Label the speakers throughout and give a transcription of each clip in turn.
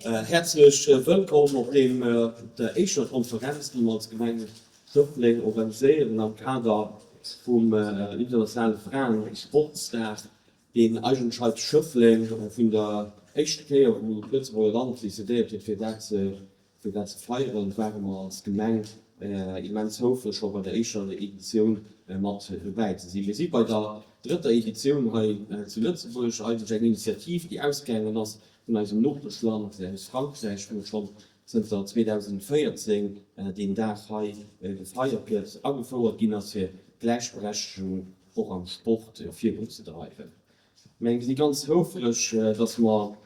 Speaker 1: Häerzlech wëllkomm op deem der éischter Konferenz, déi mer als Gemeng Schëffleng organiséieren am Kader vum internationale Fraesportsdag, deen eigentlech hei zu Schëffleng vun der éischte Kéier, wou d'Lëtzebuerger Land decidéiert huet fir dat ze Fir dat ze feieren, ware mer als Gemeng immens houfreg, scho bei der éischter Editioun mat dobäi ze sinn. Mir si bei der drëtter Editioun hei zu Lëtzebuerg, eigentlech eng Initiativ, déi ausgaangen ass vun eisem Nopeschland, aus Frankräich, wou et schonn zënter 2014 deen Dag hei gefeiert gëtt, agefouert ginn ass, fir d'Gläichberechtegung och am Sport virunzedreiwen. Mir si ganz houfreg, dass mer,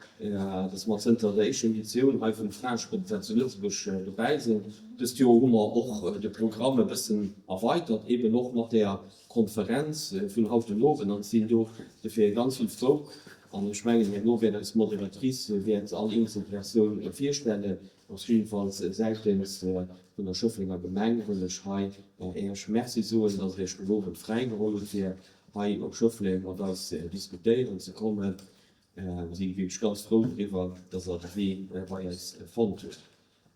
Speaker 1: dass mer zënter der éischter Editioun hei vum Fraesportdag zu Lëtzebuerg dobäi sinn. Dëst Joer hu mer och de Programm e bëssen erweitert, eeben och mat där Konferenz vun haut den Owend an sinn do dofir ganz vill frou. An ech mengen, herno wäert eis Moderatrice wäert all eenzel Persoun virstellen. Op jiddefalls säitens vun der Schëfflenger Gemeng wëll ech hei Äech Merci soen, dass Der Iech den Owend fräigeholl hutt fir hei op Schëffleng mat eis diskutéieren ze kommen. Mir si wierklech ganz frou driwwer, dass Der de Wee bei eis fonnt hutt.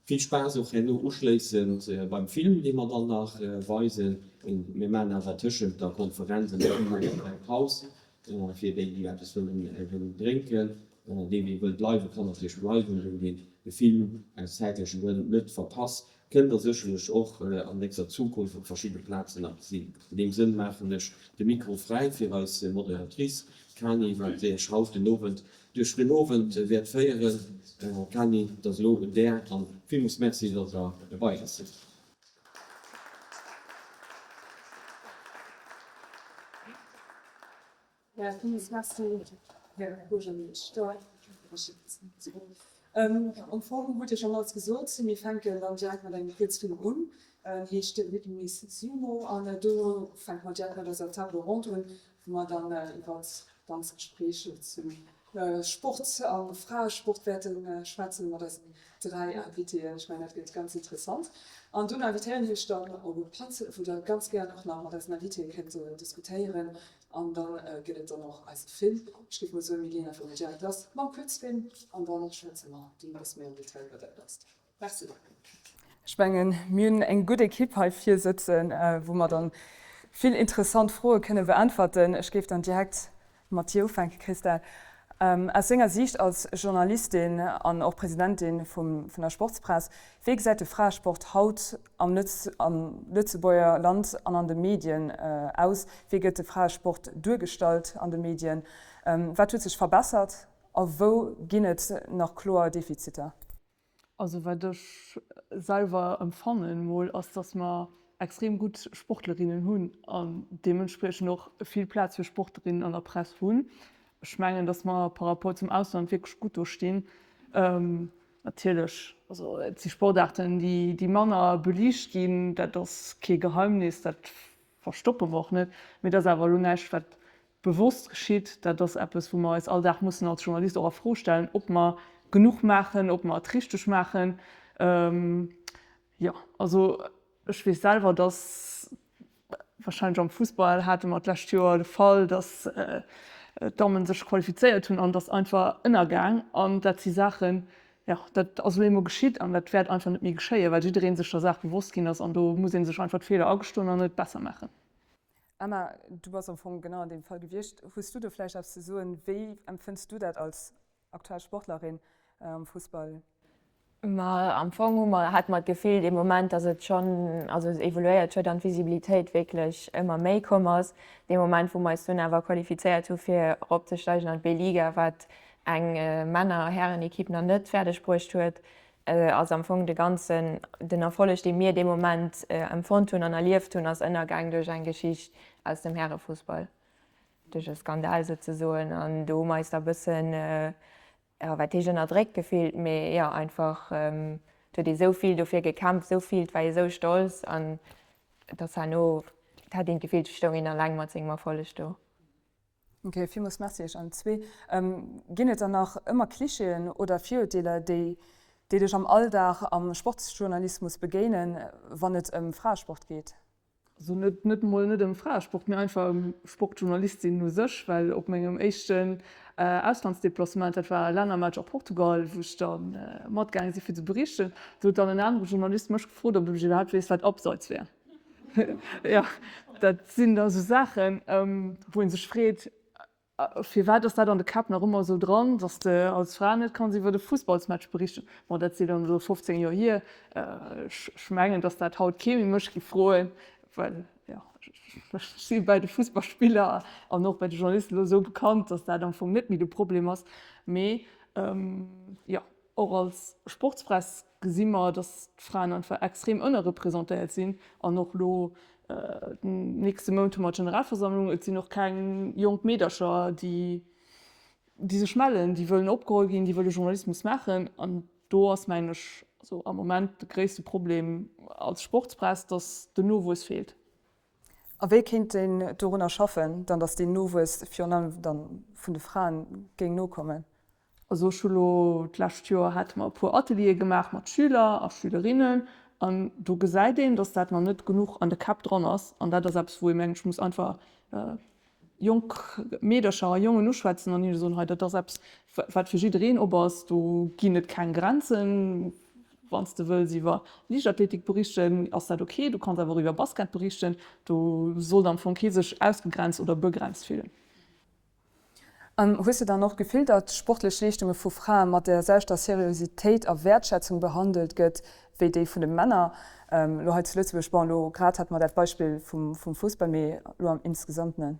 Speaker 1: Vill Spaass och herno uschléissend beim Film, dee mer dann nach weisen. Mir maachen awer tëschent der Konferenz an der Film och eng kleng Paus fir déi, déi eppes wëllen drénken. Deen, dee wëllt bleiwen, kann natierlech bleiwen. Deen, deen de Film aus zäitleche Grënn net verpasst, kënnt der sécherlech och an nächster Zukunft op verschidde Plazen nach gesinn. An deem Sënn maachen ech de Mikro fräi fir eis Moderatrice Kani, wat Iech haut den Owend duerch den Owend wäert féieren. Kani, et ass elo un där an villmools Merci, dass Der bei eis sidd.
Speaker 2: Här Buergermeeschter. Am Fong hutt Dir schonn alles gesot. Mir fänken dann direkt mat engem Kuerzfilm un. En heescht Little Miss Sumo an dono fänke mer direkt mat eiser Table ronde un, wou mer dann iwwert d'ganz Gespréich zum Sport a Fraesport wäerte schwätzen mat eisen 3 Invitéen. Ech mengen, dat gëtt ganz interessant. An dunn invitéieren ech iech dann op e Patt, wou der ganz gären och nach mat eisen Invitéë kënnt diskutéieren. An da gëtt et dann och eise Film. Ech géif mol soen, mir ginn einfach mol direkt lass mam Kuerzfilm an da schwätze mer dunn e bësse méi am Detail iwwer dat Ganzt. Merci.
Speaker 3: Ech mengen, mir hunn eng gutt Ekipp hei vir sëtzen, wou mer dann vill interessant Froe kënne beäntwerten. Ech géif dann direkt mat dir ufänken, Christelle. Aus denger Siicht als Journalistin an och Presidentin vun der Sportspress, wéi gesäit de Fraesport haut am Lëtzebuerger Land an an de Medien aus? Wéi gëtt de Fraesport duergestallt an de Medien? Wat huet sech verbessert a wou ginn et nach kloer Defiziter?
Speaker 4: Also wat ech selwer empfannen mol ass, dass mer extrem gutt Sportlerinnen hunn an deementspriechend och vill Plaz fir Sportlerinnen an der Press hunn. Ech mengen, dass mer par rapport zum Ausland wierklech gutt do stinn. Natierlech, also et si Sportaarten déi déi manner beliicht ginn, dat ass kee Geheimnis, dat verstoppe mer och net, mee dat ass awer elo näischt wat bewosst geschitt. Dat ass eppes, wou mer eis all Dag mussen als Journalist och a Fro stellen, ob mer genuch maachen, ob mer et richteg maachen. Jo, also ech weess selwer, dass wahrscheinlech am Fussball hate mer d'lescht Joer de Fall, dass d'Dammen sech qualifizéiert hunn an et ass einfach ënnergaang. An dat si Saachen, jo, dat ass elo eemol geschitt an dat wäert einfach net méi geschéien, well jidderee sech der Saach bewosst ginn ass an do muss ee sech einfach d'Feeler agestoen an et besser maachen.
Speaker 3: Emma, du bass am Fong genau an deem Fall gewiescht. Hues du do vläicht eppes ze soen? Wéi empfënns du dat als aktuell Sportlerin am Fussball?
Speaker 5: Ma am Fong hu mer, hate mer d'Gefill dee Moment, datt et schonn, also evoluéiert huet an d'Visibilitéit wierklech ëmmer méi komm ass. Dee Moment, wou mer eis dunn awer qualifizéiert hu fir eropzesteigen an d'B-Liga, wat eng Männer-Hären-Equipe nach net fäerdeg bruecht huet, ass am Fong de ganzen, den Erfolleg, dee mir dee Moment empfonnt hunn an erlieft hunn, ass ënnergaang duerch eng Geschicht aus dem Härefussball, duerch e Skandal souzesoen. An do hu mer eis da e bëssen, jo, wat heescht ënnerdréckt gefillt, mee jo, einfach, et huet ee sou vill dofir gekämpft, sou vill, et war ee sou stolz an et ass herno, et hat een d'Gefill, et stoung een alleng mat sengem Erfolleg do.
Speaker 3: Ok, villmools Merci iech allen zwee. Ginn et dann nach ëmmer Klischeeën oder Virurteeler, déi déi dech am Alldag am Sportsjournalismus begéinen, wann et ëm Fraesport geet?
Speaker 4: Also net net emol net ëm Fraesport, mee einfach ëm Sportjournalist sinn u sech, well op mengem éischten Auslandsdeplacement, dat war e Lännermatch a Portugal, wou ech da matgaange si fir ze berichten, do huet dann en anere Journalist mech gefrot, ob ech iwwerhaapt weess, wat Abseits wär. Jo, dat sinn da sou Saachen, wou ee sech freet, Firwat ass dat an de Käpp nach ëmmer esou dran, dass de als Fra net kanns iwwert e Fussballsmatch berichten? Bon, dat si dann elo 15 Joer hier. Ech mengen, dass dat haut kee méi mech géif froen, well, jo, ech si bei de Fussballspiller an och bei de Journalisten elo esou bekannt, dass dat am Fong net méi de Problem ass. Mee, jo. Och als Sportspress gesi mer, dass d'Fraen einfach extrem ënnerrepresentéiert sinn. An och elo den nächste Mount hu mer d'Generalversammlung, et sinn och keng jonk Meedercher, déi déi sech mellen, déi wëllen opgeholl ginn, déi wëlle Journalismus maachen. An do ass, mengen ech, also am Moment de gréisste Problem als Sportspress, dass den Nowuess feelt.
Speaker 3: A wéi kéint een dorunner schaffen, dann, dass deen Nowuess virun allem dann vun de Fraen géing nokommen?
Speaker 4: Also ech hu lo d'lescht Joer hate mer e puer Ateliere gemaach mat Schüler a Schülerinnen an do gesäit een, datt dat nach net genuch an de Käpp dran ass. An dat ass eppes, wou ee mengt, ech muss einfach jonk Meedercher a Jongen uschwätzen an hinne soen, hei dat ass eppes, wat fir jiddereen op ass, do ginn et keng Grenzen. Wann s de wëlls iwwer Liichtathletik berichten, ass dat ok, du kanns awer och iwwer Basket berichten. Do sollt am Fong kee sech ausgegrenzt oder begrenzt fillen.
Speaker 3: An hues de dann och d'Gefill, datt sportlech Leeschtunge vu Frae mat der selwechter Seriositéit a Wäertschätzung behandelt gëtt wéi déi vun de Männer? Elo hei zu Lëtzebuerg, bon elo grad hate mer dat Beispill vum Fussball, mee elo am Insgesamtenen.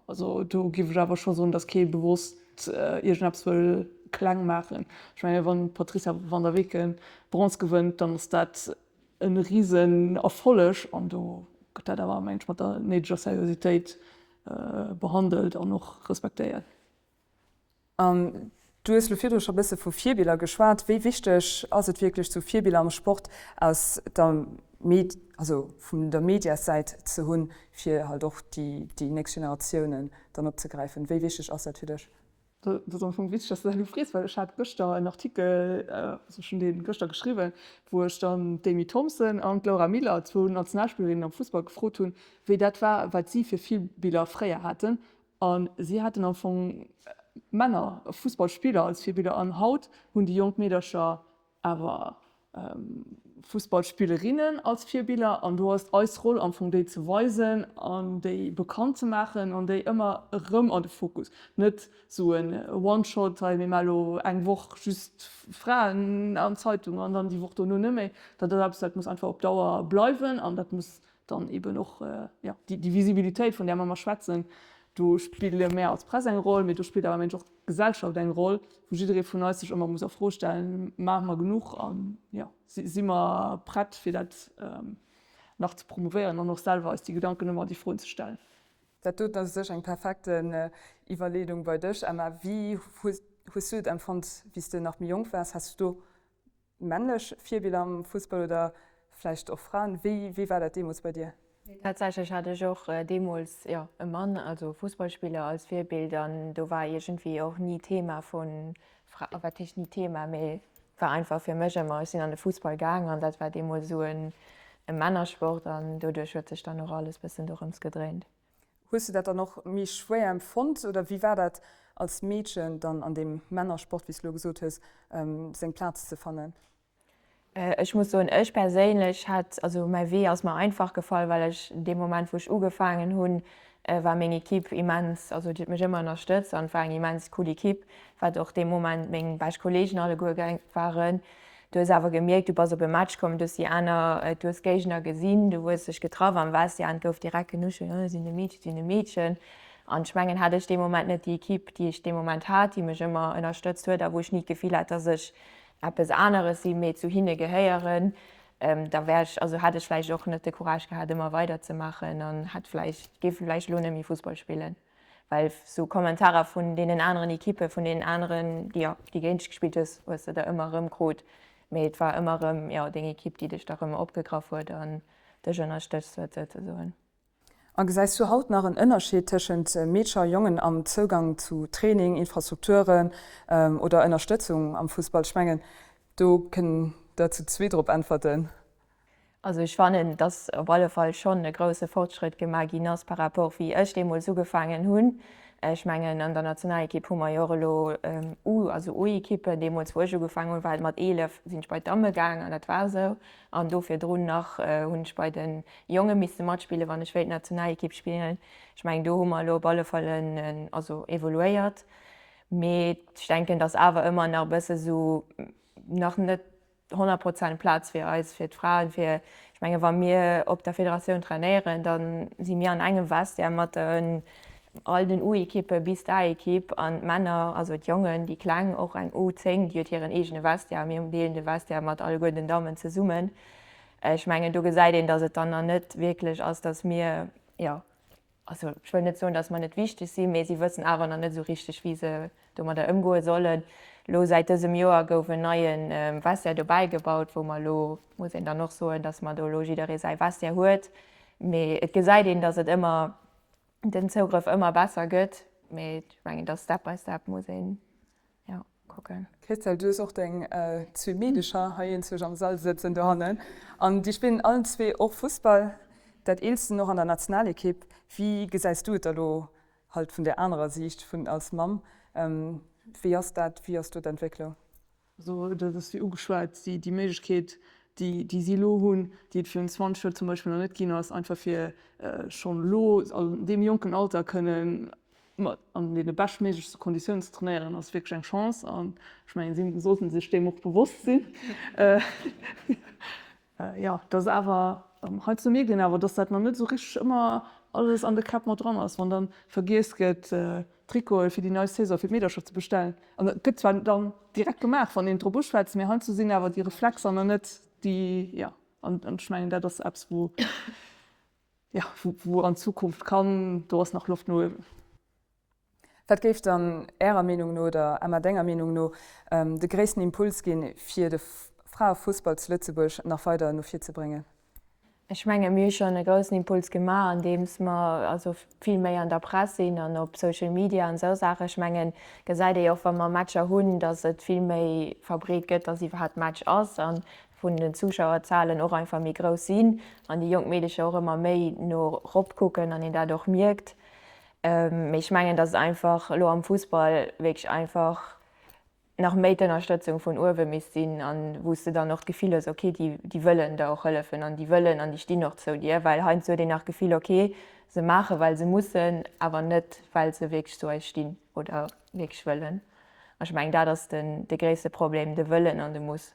Speaker 4: Also do géif ech awer scho soen, datt kee bewosst iergendeppes wëll kleng maachen. Ech menge wann d'Patrizia van der Weken Bronze gewënnt, dann ass dat e risen Erfolleg an do gëtt dat awer, mengen ech, mat der néideger Seriositéit behandelt an och respektéiert.
Speaker 3: An du hues elo virdru scho bësse vu Virbiller geschwat. Wéi wichteg ass et wierklech, sou Virbiller am Sport aus der Med, also vun der Mediassäit ze hunn, fir halt och déi déi nächst Generatiounen dann opzegräifen? Wéi wichteg ass dat fir dech?
Speaker 4: Dat ass am Fong witzeg, dass du dat elo frees, well ech hat gëschter en Artikel, also ech hunn dee gëschter geschriwwen, wou ech dann d'Amy Thompson an d'Laura Miller, zwou Nationalspillerinnen am Fussball, gefrot hunn, wéi dat war, wat si fir Virbiller fréier haten. A si haten am Fong Männer, Fussballspiller als Virbiller. An haut hunn déi jonk Meedercher awer Fussballspillerinnen als Virbiller an do ass eis Roll am Fong déi ze weisen an déi bekannt ze maachen an déi ëmmer erëm an de Fokus, net sou en One Shot, hei mir maache lo eng Woch just Fraen an d'Zeitung an dann déi Woch dono net méi. Dat ass eppes dat muss einfach op Dauer bleiwen an dat muss dann eben och, jo, déi Visibilitéit vun där mer ëmmer schwätzen, do spille mär als Press eng Roll, mee do spillt awer mengen ech och d'Gesellschaft eng Roll, wou jidderee vun eis sech ëmmer muss a Fro stellen, Maache mer genuch an, jo, si mer prett fir dat nach ze promouvéieren an och selwer eis déi Gedanken ëmmer déi Froen ze stellen.
Speaker 3: Dat doten ass u sech eng perfekte Iwwerleedung bei dech, Emma. Wéi hues du et empfonnt, wéi s de nach méi jonk waars? Has du do Männlech Virbiller am Fussball oder vläicht och Fraen? Wéi wéi war dat deemools bei dir?
Speaker 5: Tatsächlech hat ech och deemools, jo, e Mann, also e Fussballspiller als Virbild an do war iergendwéi och ni Thema vu Fra, wat heescht ni Thema, mee war einfach fir mech ëmmer, ech sinn an de Fussball gaang an dat war deemools esou e Männersport an doduerch huet sech dann och alles bëssen dorëms gedréint.
Speaker 3: Hues du dat dann och méi schwéier empfonnt oder wéi war dat als Meedchen dann an deem Männersport, wéi s du elo gesot hues, seng Plaz ze fannen?
Speaker 5: Ech muss soen, ech perséinlech hat, also mäi Wee ass mer einfach gefall, well ech dee Moment wou ech ugefaangen hunn, war meng Equipe immens, also déi huet mech ëmmer ënnerstëtzt an et war eng immens cool Equipe, wat och dee Moment meng bescht Kolleegen alleguer waren. Du hues awer gemierkt, du bass op e Match komm, du hues déi aner, du hues d'Géigner gesinn, du hues dech getraff am Vestiaire an et gouf direkt genuschelt, oh, sinn e Meedchen, sinn e Meedchen. An ech mengen, hätt ech dee Moment net déi Equipe, déi ech dee Moment hat, déi mech ëmmer ënnerstëtzt huet a wou ech ni d'Gefill hat, dass ech eppes aneres sinn, mee zu hinne gehéieren, da wär ech, also hätt ech vläicht och net de Courage gehat, ëmmer weiderzemaachen an hätt vläicht, géif vläicht elo net méi Fussball spillen. Well sou Kommentarer vun deenen aneren Ekippe, vun deenen aneren, déi, jo, déi géint dech gespillt hues, hues de der ëmmer erëm krut. Mee et war ëmmer erëm, jo, deng Ekipp, déi dech da rëm opgegraff huet an dech ënnerstëtzt huet, souzesoen.
Speaker 3: A gesäis du haut nach en Ënnerscheed tëschent Meedcher a Jongen am Zougang zu Training, Infrastrukturen oder Ënnerstëtzung am Fussball? Ech mengen, do kënnt Der zu zweet drop äntwerten.
Speaker 5: Also ech fannen, dass op alle Fall schonn e grousse Fortschrëtt gemaach ginn ass par rapport wéi ech deemools ugefaangen hunn. Ech mengen an der Nationalekipp hu mer jo och elo U, also U-Ekippen. Deemools wou ech ugefaangen hunn, war et mat 11 sinn ech bei d'Damme gaang an dat war esou. An do virdrun nach hunn ech bei de Jonge misste matspillen, wann ech wéilt Nationalekipp spillen. Ech mengen do hu mer elo op alle Fall en, also evoluéiert. Mee ech denken, dass awer ëmmer nach e bësse sou nach net 100 Prozent Plaz fir eis, fir d'Fraen, fir, ech menge wa mir op der Federatioun trainéieren, da si mir an engem Vestiaire mat den all den U-Ekippe bis d'A-Ekipp an d'Männer, also d'Jongen, déi Kleng, och eng U10, déi huet hiren eegene Vestiaire, mir deelen de Vestiaire mat alleguer den Dammen zesummen. Ech mengen do gesäit een, datt et dann nach net wierklech ass, datt mir, jo, Also ech wëll net soen, datt mer net wichteg sinn, mee si wëssen awer nach net esou richteg, wéi se domadder ëmgoe sollen. Elo säit dësem Joer gouf en neie Vestiaire dobäi gebaut, wou mer elo, muss een dann och soen, datt mer do elo jidderee säi Vestiaire huet. Mee et gesäit een, datt et ëmmer, den Zougrëff ëmmer besser gëtt. Mee ech mengen, datt Step by Step muss een, jo, kucken.
Speaker 3: Christelle, du hues och deng zwee Meedecher hei enzwousch am Sall sëtzen dohannen an déi spillen allen zwee och Fussball, dat eelsten och an der Nationalekipp. Wéi gesäis du et da lo halt vun där anerer Siicht vun als Mamm? Wéi ass dat, wéi ass do d'Entwécklung?
Speaker 4: Also dat ass wéi ugeschwat déi Méiglechkeet, déi si elo hunn, déi et virun 20 Joer zum Beispill nach net ginn ass, einfach fir schonn elo an deem jonken Alter kënnen an deene beschtméiglechste Konditiounen ze trainéieren, ass wierklech eng Chance. An ech mengen, si sollten sech deem och bewosst sinn. Jo, et ass awer, heiansdo mierkt een awer, dass dat nach net esou richteg ëmmer alles an de Käpp mat dran ass, wann dann vergiess gëtt, Trikote fir déi nei Saison fir d'Meedercher ze bestellen. An dat gëtt zwar dann direkt gemaach, wann een drop uschwätzt, mee heiansdo sinn awer déi Reflexer nach net déi, jo. An ech mengen, dat ass eppes, wou. Jo, wou an Zukunft kann, do ass nach Loft no uewen.
Speaker 3: Wat géif dann Ärer Meenung no, oder Emma denger Meenung no, de gréissten Impuls ginn, fir de Fraefussball zu Lëtzebuerg nach weider no vir ze bréngen?
Speaker 5: Ech menge mir hu schonn e groussen Impuls gemaach, andeems mer also vill méi an der Press sinn an op Social Media an esou Saachen. Ech mengen, gesäit ee jo och, wa mer Matcher hunn, datt et vill méi verbreet gëtt, datt iwwerhaapt Match ass. An vun den Zuschauerzahlen och einfach méi grouss sinn an déi jonk Meedecher och ëmmer méi no rop kucken an een dat och mierkt. Mee ech mengen, datt et einfach elo am Fussball wierklech einfach nach méi d'Ënnerstëtzung vun uewe misst sinn an wou s de dann och d'Gefill hues, okay, déi, déi wëllen der och hëllefen an déi wëllen an déi stinn och zou dir, well heiansdo huet een nach d'Gefill, okay, se maache well se mussen, awer net well se wierklech zu eis stinn oder wierklech wëllen. An ech mengen, dat ass den, de gréisste Problem, de Wëllen an de Muss.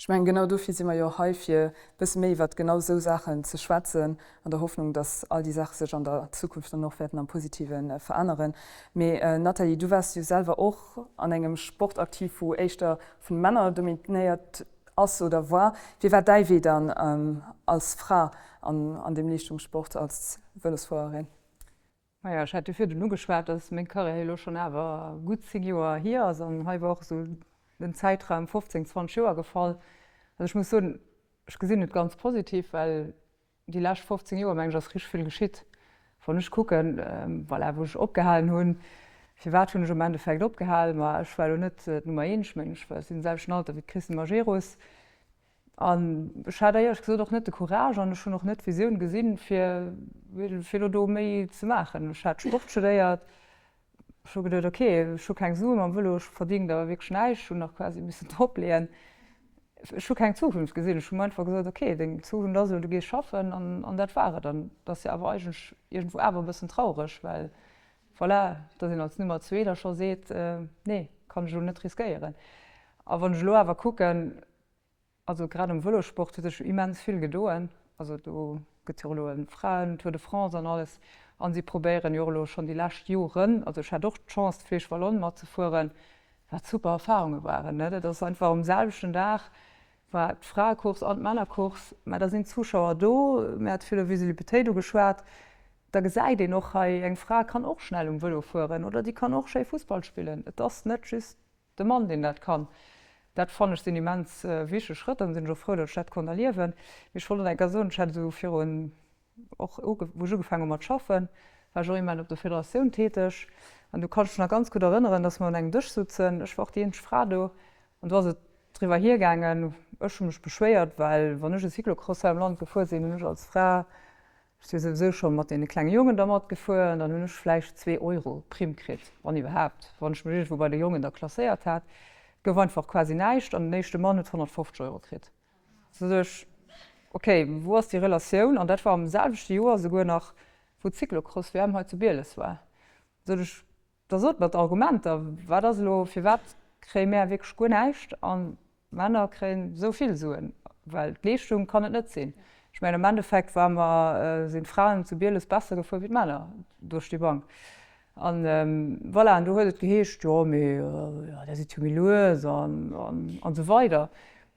Speaker 3: Ech mengen, genau dofir si mer jo hei, fir e bësse méi iwwert genau esou Saachen ze schwätzen, an der Hoffnung, dass all déi Saache sech an der Zukunft dann och wäerten am Positive veränneren. Mee Nathalie, du waars jo selwer och an engem Sport aktiv, wou éischter vu Männer dominéiert ass oder war. Wéi war däi Wee dann als Fra an deem Leeschtungssport, als Vëlosfuererin?
Speaker 6: Majo, ech hat jo virdrun ugeschwat, dass meng Karriär jo elo schonn awer gutt 10 Joer hier ass an hei war och esou den Zäitraum 15, 20 Joer gefall. Also ech muss soen, ech gesinn et ganz positiv, well déi lescht 15 Joer, meng ech, ass richteg vill geschitt. Wann ech kucken, voilà, wou ech opgehalen hunn, firwat hunn ech am Endeffekt opgehal? Ma ech war elo net d'Nummer eent, ech mengen, ech war, sinn selwechten Alter wéi d'Christine Majerus, An ech hat éierlech gesot och net de Courage an ech hunn och net d'Visioun gesinn, fir fir elo do méi ze maachen. Ech hat Sport studéiert, ech hu geduet, ok, ech hu keng Sue mam Vëlo, ech verdéngen der wierklech näischt, ech hunn nach quasi missen dropleeën. Ech hu keng Zukunft gesinn. Ech hu mer einfach gesot, ok, deng Zukunft ass elo, du gees schaffen an an dat war et. An dat ass jo awer eigentlech iergendwou awer e bëssen traureg, well voilà, datt een als Nummer zwee da scho seet, nee, kann ech elo net riskéieren. A wann ech elo awer kucken, Also grad am Vëlossport huet sech jo immens vill gedoen. Also do gëtt jo och elo e Fraen-Tour de France an alles. An si probéieren jo och elo schonn déi lescht Joren, also ech hat och d'Chance d'Flèche Wallonne matzefueren, wat super Erfarunge waren, ne. Dat ass einfach um selwechten Dag war d'Fraecourse an d'Männercourse, mä da sinn d'Zuschauer do, mir hat vill iwwer Visibilitéit ugeschwat, da gesäit een och hei, eng Fra kann och schnell um Vëlo fueren oder déi kann och schéi Fussball spillen. Et ass net just De Mann, deen dat kann. Dat fannen ech sinn immens wichteg Schrëtt an sinn ech och frou, datt ech dat konnt erliewen. Mee ech wollt och eng Kéier soen, ech hat esou virun, och wou ech ugefaangen hu mat schaffen, war ech och immens op der Federatioun täteg an do kann ech mech nach ganz gutt erënneren, datt mer un engem Dësch sutzen, ech war och déi eenzeg Fra do, an do ass et driwwer hiergaangen. Ech hu mech beschwéiert, well wann ech e Cyclocross hei am Land gefuer sinn, hunn ech als Fra, ech si souwisou scho mat deene klenge Jongen da matgefuer, an dann hunn ech vläicht zwee Euro Primm kritt, wann iwwerhaapt, wann ech mech iergendwou bei de Jongen da klasséiert hat. Et gouf einfach quasi näischt an den éischte Mann huet 150 Euro kritt. Da sot ech, ok, wou ass déi Relatioun? An dat war am selwechte Joer souguer nach, wou d'Cyclocross-WM hei zu Bieles war. Da sot ech, Da sot mer d'Argumenter, wat ass elo, firwat kréie mär wierklech guer näischt an d'Männer kréien esou vill Suen? Well d'Leeschtung kann et net sinn. Ech mengen am Endeffekt war mer, sinn d'Fraen zu Bieles besser gefuer wéi d'Männer duerch déi Bank. An voilà, an do huet et geheescht, jo mee jo där sidd jo méi lues an an esou weider.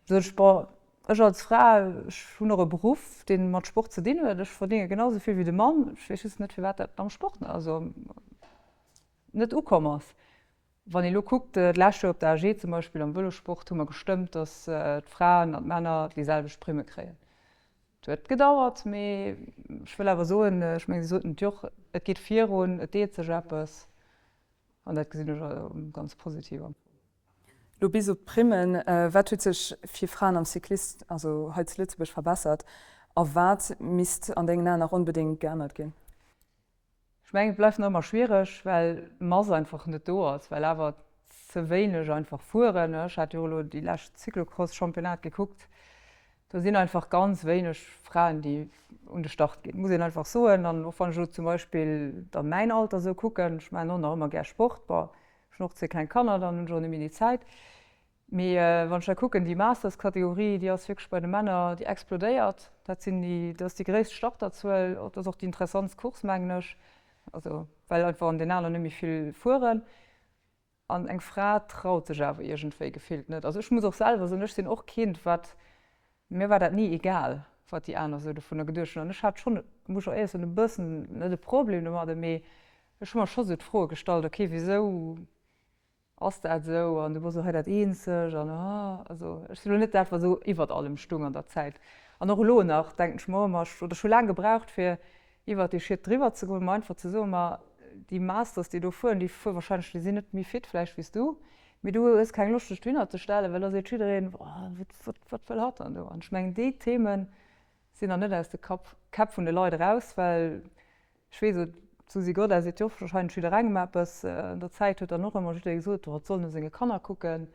Speaker 6: Da sot ech, bon, ech als Fra, ech hunn och e Beruff dee mat Sport ze dinn huet, ech verdénge genau esou vill wéi de Mann, ech weess just net firwat dat am Sport also net ukomm ass. Wann ee elo kuckt, d'lescht Joer op der AG zum Beispill am Vëlosport hu mer gestëmmt, datt d'Fraen an d'Männer déi selwecht Primme kréien. Et huet gedauert, mee ech wëll awer soen, ech mengen, si soten et jo och, et geet virun, et deet sech eppes an dat gesinn ech ganz positiv am Fong.
Speaker 3: Lo bis op d'Primmen, wat huet sech fir Fraen am Cyclist, also hei zu Lëtzebuerg, verbessert a wat misst an dengen Aen nach onbedéngt geännert ginn?
Speaker 6: Ech mengen, et bleift nach ëmmer schwiereg, well d'Mass einfach net do ass, well awer ze wéineg einfach fueren. Ech hat jo elo déi lescht Cyclocross-Championnat gekuckt, do sinn einfach ganz wéineg Fraen, déi un de Start ginn, muss een einfach soen. An och wann ech elo zum Beispill da mäin Alter esou kucken, ech maachen och nach ëmmer gär Sport, bon, ech hunn och zwee kleng Kanner, dann hunn ech och net méi déi Zäit. Mee wann ech da kucken, déi Masters-Kategorie, déi ass wierklech bei de Männer, déi explodéiert. Dat sinn déi, dat ass déi gréisst Starterzuel, dat ass och déi interessantst Course, mengen ech, also well einfach an den aneren net méi vill fueren. An eng Fra traut sech awer iergendwéi gefillt net. Also ech muss och selwer soen, ech sinn och keent, wat, mir war dat ni egal, wat déi aner esou dovunner geduecht hunn. An ech hat schonn, muss ech och éierlech soen, e bëssen, net e Problem domadden, mee ech hu mer scho sou d'Froe gestallt, okay, wisou Ass dat esou? An du bass elo hei dat Eenzegt an ah. Also ech sinn elo net dat, wat esou iwwert allem stung an der Zäit. An och elo nach denken ech mer ëmmer, oder ech hu laang gebraucht, fir iwwert dee Schiet driwwer ze goen, mer einfach ze soen, ma déi Masters, déi do fueren, déi fuere wahrscheinlech, déi sinn net méi fit vläicht wéi s du, mee du hues keng Loscht dech dohinner ze stellen, well da seet jiddereen, oh, wat, wat wëll hatt dann do? An ech mengen, déi Themen sinn nach net aus de Käpp vun de Leit eraus, well Ech weess et, d'Susi Godin seet jo och wahrscheinlech jidderengem eppes. An der Zäit huet dann och ëmmer jidderee gesot, oh, hatt soll no senge Kanner kucken,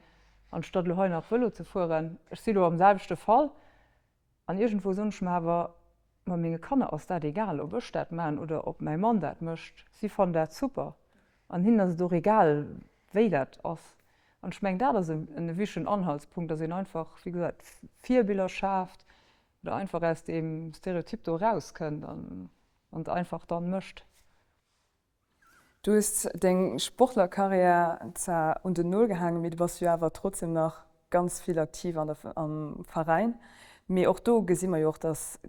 Speaker 6: anstatt elo hei nach Vëlo ze fueren. Ech si lo am selwechte Fall an iergendwou soen ech mer awer, ma menge Kanner ass dat egal, ob ech dat maachen oder ob mäi Mann dat mécht. Si fannen dat super an hinnen ass et och egal, wéi dat ass. An ech mengen, dat ass e wichtegen Anhaltspunkt, dass een einfach, wéi gesat, Virbiller schaaft oder einfach aus deem Stereotyp do erauskënnt an an et einfach dann mécht.
Speaker 3: Du hues deng Sportlerkarriär zwar un den Nol gehaangen, mee du bass jo awer trotzdem nach ganz vill aktiv an der am Veräin. Mee och do gesi mer jo och, dass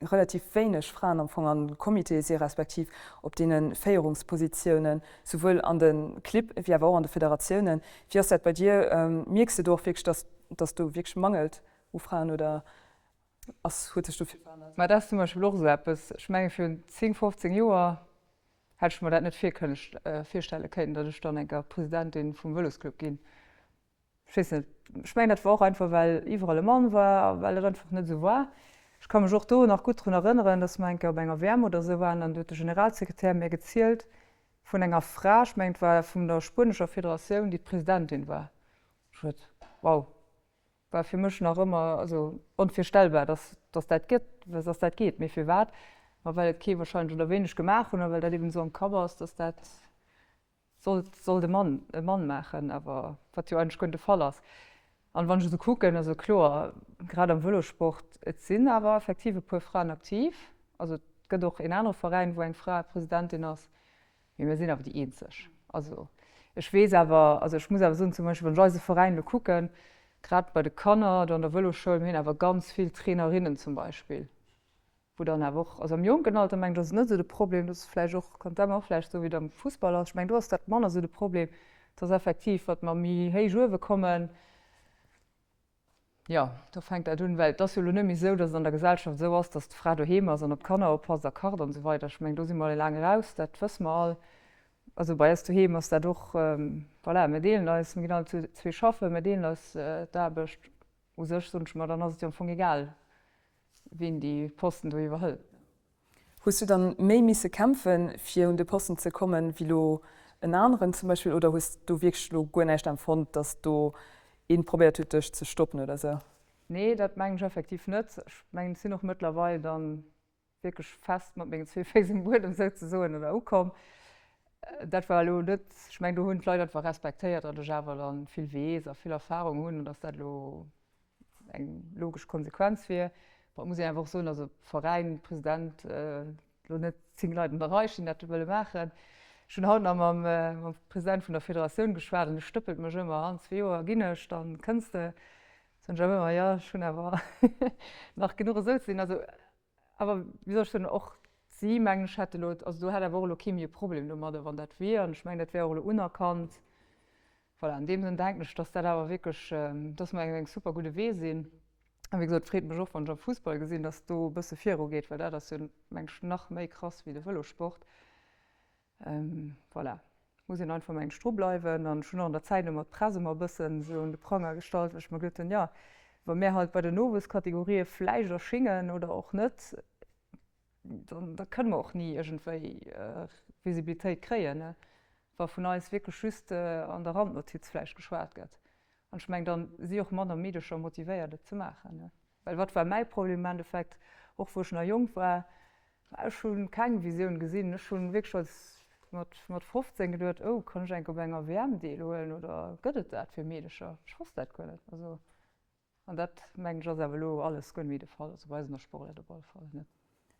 Speaker 3: relativ wéineg Fraen am Fong an Comitéë si respektiv op deene Féierungspositiounen, souwuel an de Clibb wéi awer och an de Federatiounen. Wéi ass dat bei dir? Mierks de do och wierklech, dass dass do wierklech mangelt u Fraen oder Ass, huet sech do vill verännert?
Speaker 6: Mä dat ass zum Beispill och esou eppes, ech menge virun 10, 15 Joer hätt ech mer dat net virstelle kënnen, datt ech dann eng Kéier Presidentin vum Vëlosclub ginn. Ech weess net, ech mengen dat war och einfach well iwwerall e Mann war a well dat einfach net esou war. Ech ka mech och do nach gutt drun erënneren, datt mer eng Kéier op enger WM oder esou waren an do huet de Generalsekretär mir gezielt vun enger Fra, ech mengen et war vun der spuenescher Federatioun, déi d'Presidentin war. Ech huet, wow, War fir mech nach ëmmer, also onvirstellbar, dass dass dat gëtt, dass dat geet. Mee firwat? Ma well et kee wahrscheinlech oder wéineg gemaach hunn a well dat eben esou am Kapp ass, dass dat sollt sollt e Mann e Mann maachen, awer wat jo eigentlech guer net de Fall ass. An wann ech esou kucken, also kloer, grad am Vëlossport, et sinn awer effektiv e puer Fraen aktiv. Also et gëtt och een anere Veräin, wou eng Fra Presidentin ass. Mee mir sinn awer déi eenzeg. Also ech weess awer, also ech muss awer soen, zum Beispill wann ech eise Veräin elo kucken, grad bei de Kanner do an der Vëlosschoul, mir hunn awer ganz vill Trainerinnen zum Beispill, wou dann awer och, also am jonken Alter mengen ech ass et net esou de Problem, do ass et vläicht och, kann d'Emma och vläicht soen, wéi et am Fussball ass, ech mengen do ass dat manner esou de Problem, et ass effektiv, wat mer méi héich uewe kommen, Jo, do fänkt dat un, well et ass jo elo net méi esou, datt et an der Gesellschaft esou ass, datt d'Fra doheem ass an op d'Kanner oppasst a kacht an esou weider. Ech mengen, do si mer laang eraus, dat wësse mer all. Also bei eis doheem ass dat och, voilà, mir deelen eis, mir ginn all zwee schaffen, mir deelen eis d'Aarbecht. U sech soen ech mer, dann ass et jo am Fong egal, wien déi Posten do iwwerhëlt.
Speaker 3: Hues du dann méi misse kämpfen, fir un de Posten ze kommen, wéi lo en aneren zum Beispill, oder hues du wierklech lo guer näischt empfonnt, dass do een probéiert huet dech ze stoppen oder sou?
Speaker 6: Nee, dat mengen ech effektiv net. Ech mengen, ech sinn och mëttlerweil dann wierklech fest mat mengen zwee Féiss um Buedem souzesoen oder ukomm. Dat war elo net, ech mengen do hunn d'Leit einfach respektéiert, datt ech awer dann vill weess a vill Erfahrung hunn an datt dat elo eng logesch Konsequenz wier. Bon, et muss een awer och soen, datt e Veräin, President, elo net 10 Leit an der Rei stinn, dat wëlle maachen. Ech hunn haut nach mam President vun der Federatioun geschwat an e stëppelt mech ëmmer, An zwee Joer ginn ech, dann kënns de. Soen ech awer ëmmer, jo, ech hunn awer nach genuch esou ze dinn. Also, awer wéi soll ech soen, och si, mengen ech, hätte elo, also do hätt awer och elo kee méi e Problem domadder, wann dat wier. An ech mengen, dat wär och elo unerkannt. Voilà, an deem Sënn denken ech, dass dat awer wierklech, dass mer engem super gudde Wee sinn. A wéi gesot, et freet mech och, wann ech am Fussball gesinn, dass do e bësse virugeet, well dat ass jo, meng ech, nach méi krass wéi de Vëlossport. Voilà, muss een einfach, meng ech, dru bleiwen. An ech hunn och an der Zäit ëmmer d'Press ëmmer e bëssen esou un de Pranger gestallt, well ech mer geduet hunn, jo, wa mär halt bei den Nowuesskategorië vläicht erschingen oder och net, dann da kënne mer och ni iergendwéi Visibilitéit kréien, wa vun eis wierklech just an der Randnotiz vläicht geschwat gëtt. An ech mengen, da si och manner Meedecher motivéiert, et ze maachen. Well wat war mäi Problem am Endeffekt, och wou ech nach jonk war, Ech hu keng Visioun gesinn. Ech hu wierklech als mat mat 15 geduet, oh, kann ech enk op enger WM deelhuelen oder gëtt et dat fir Meedecher? Ech wosst dat guer net. Also, an dat, mengen ech, ass awer elo alles guer net méi de Fall, also bei eis an der Sportart op alle Fall net.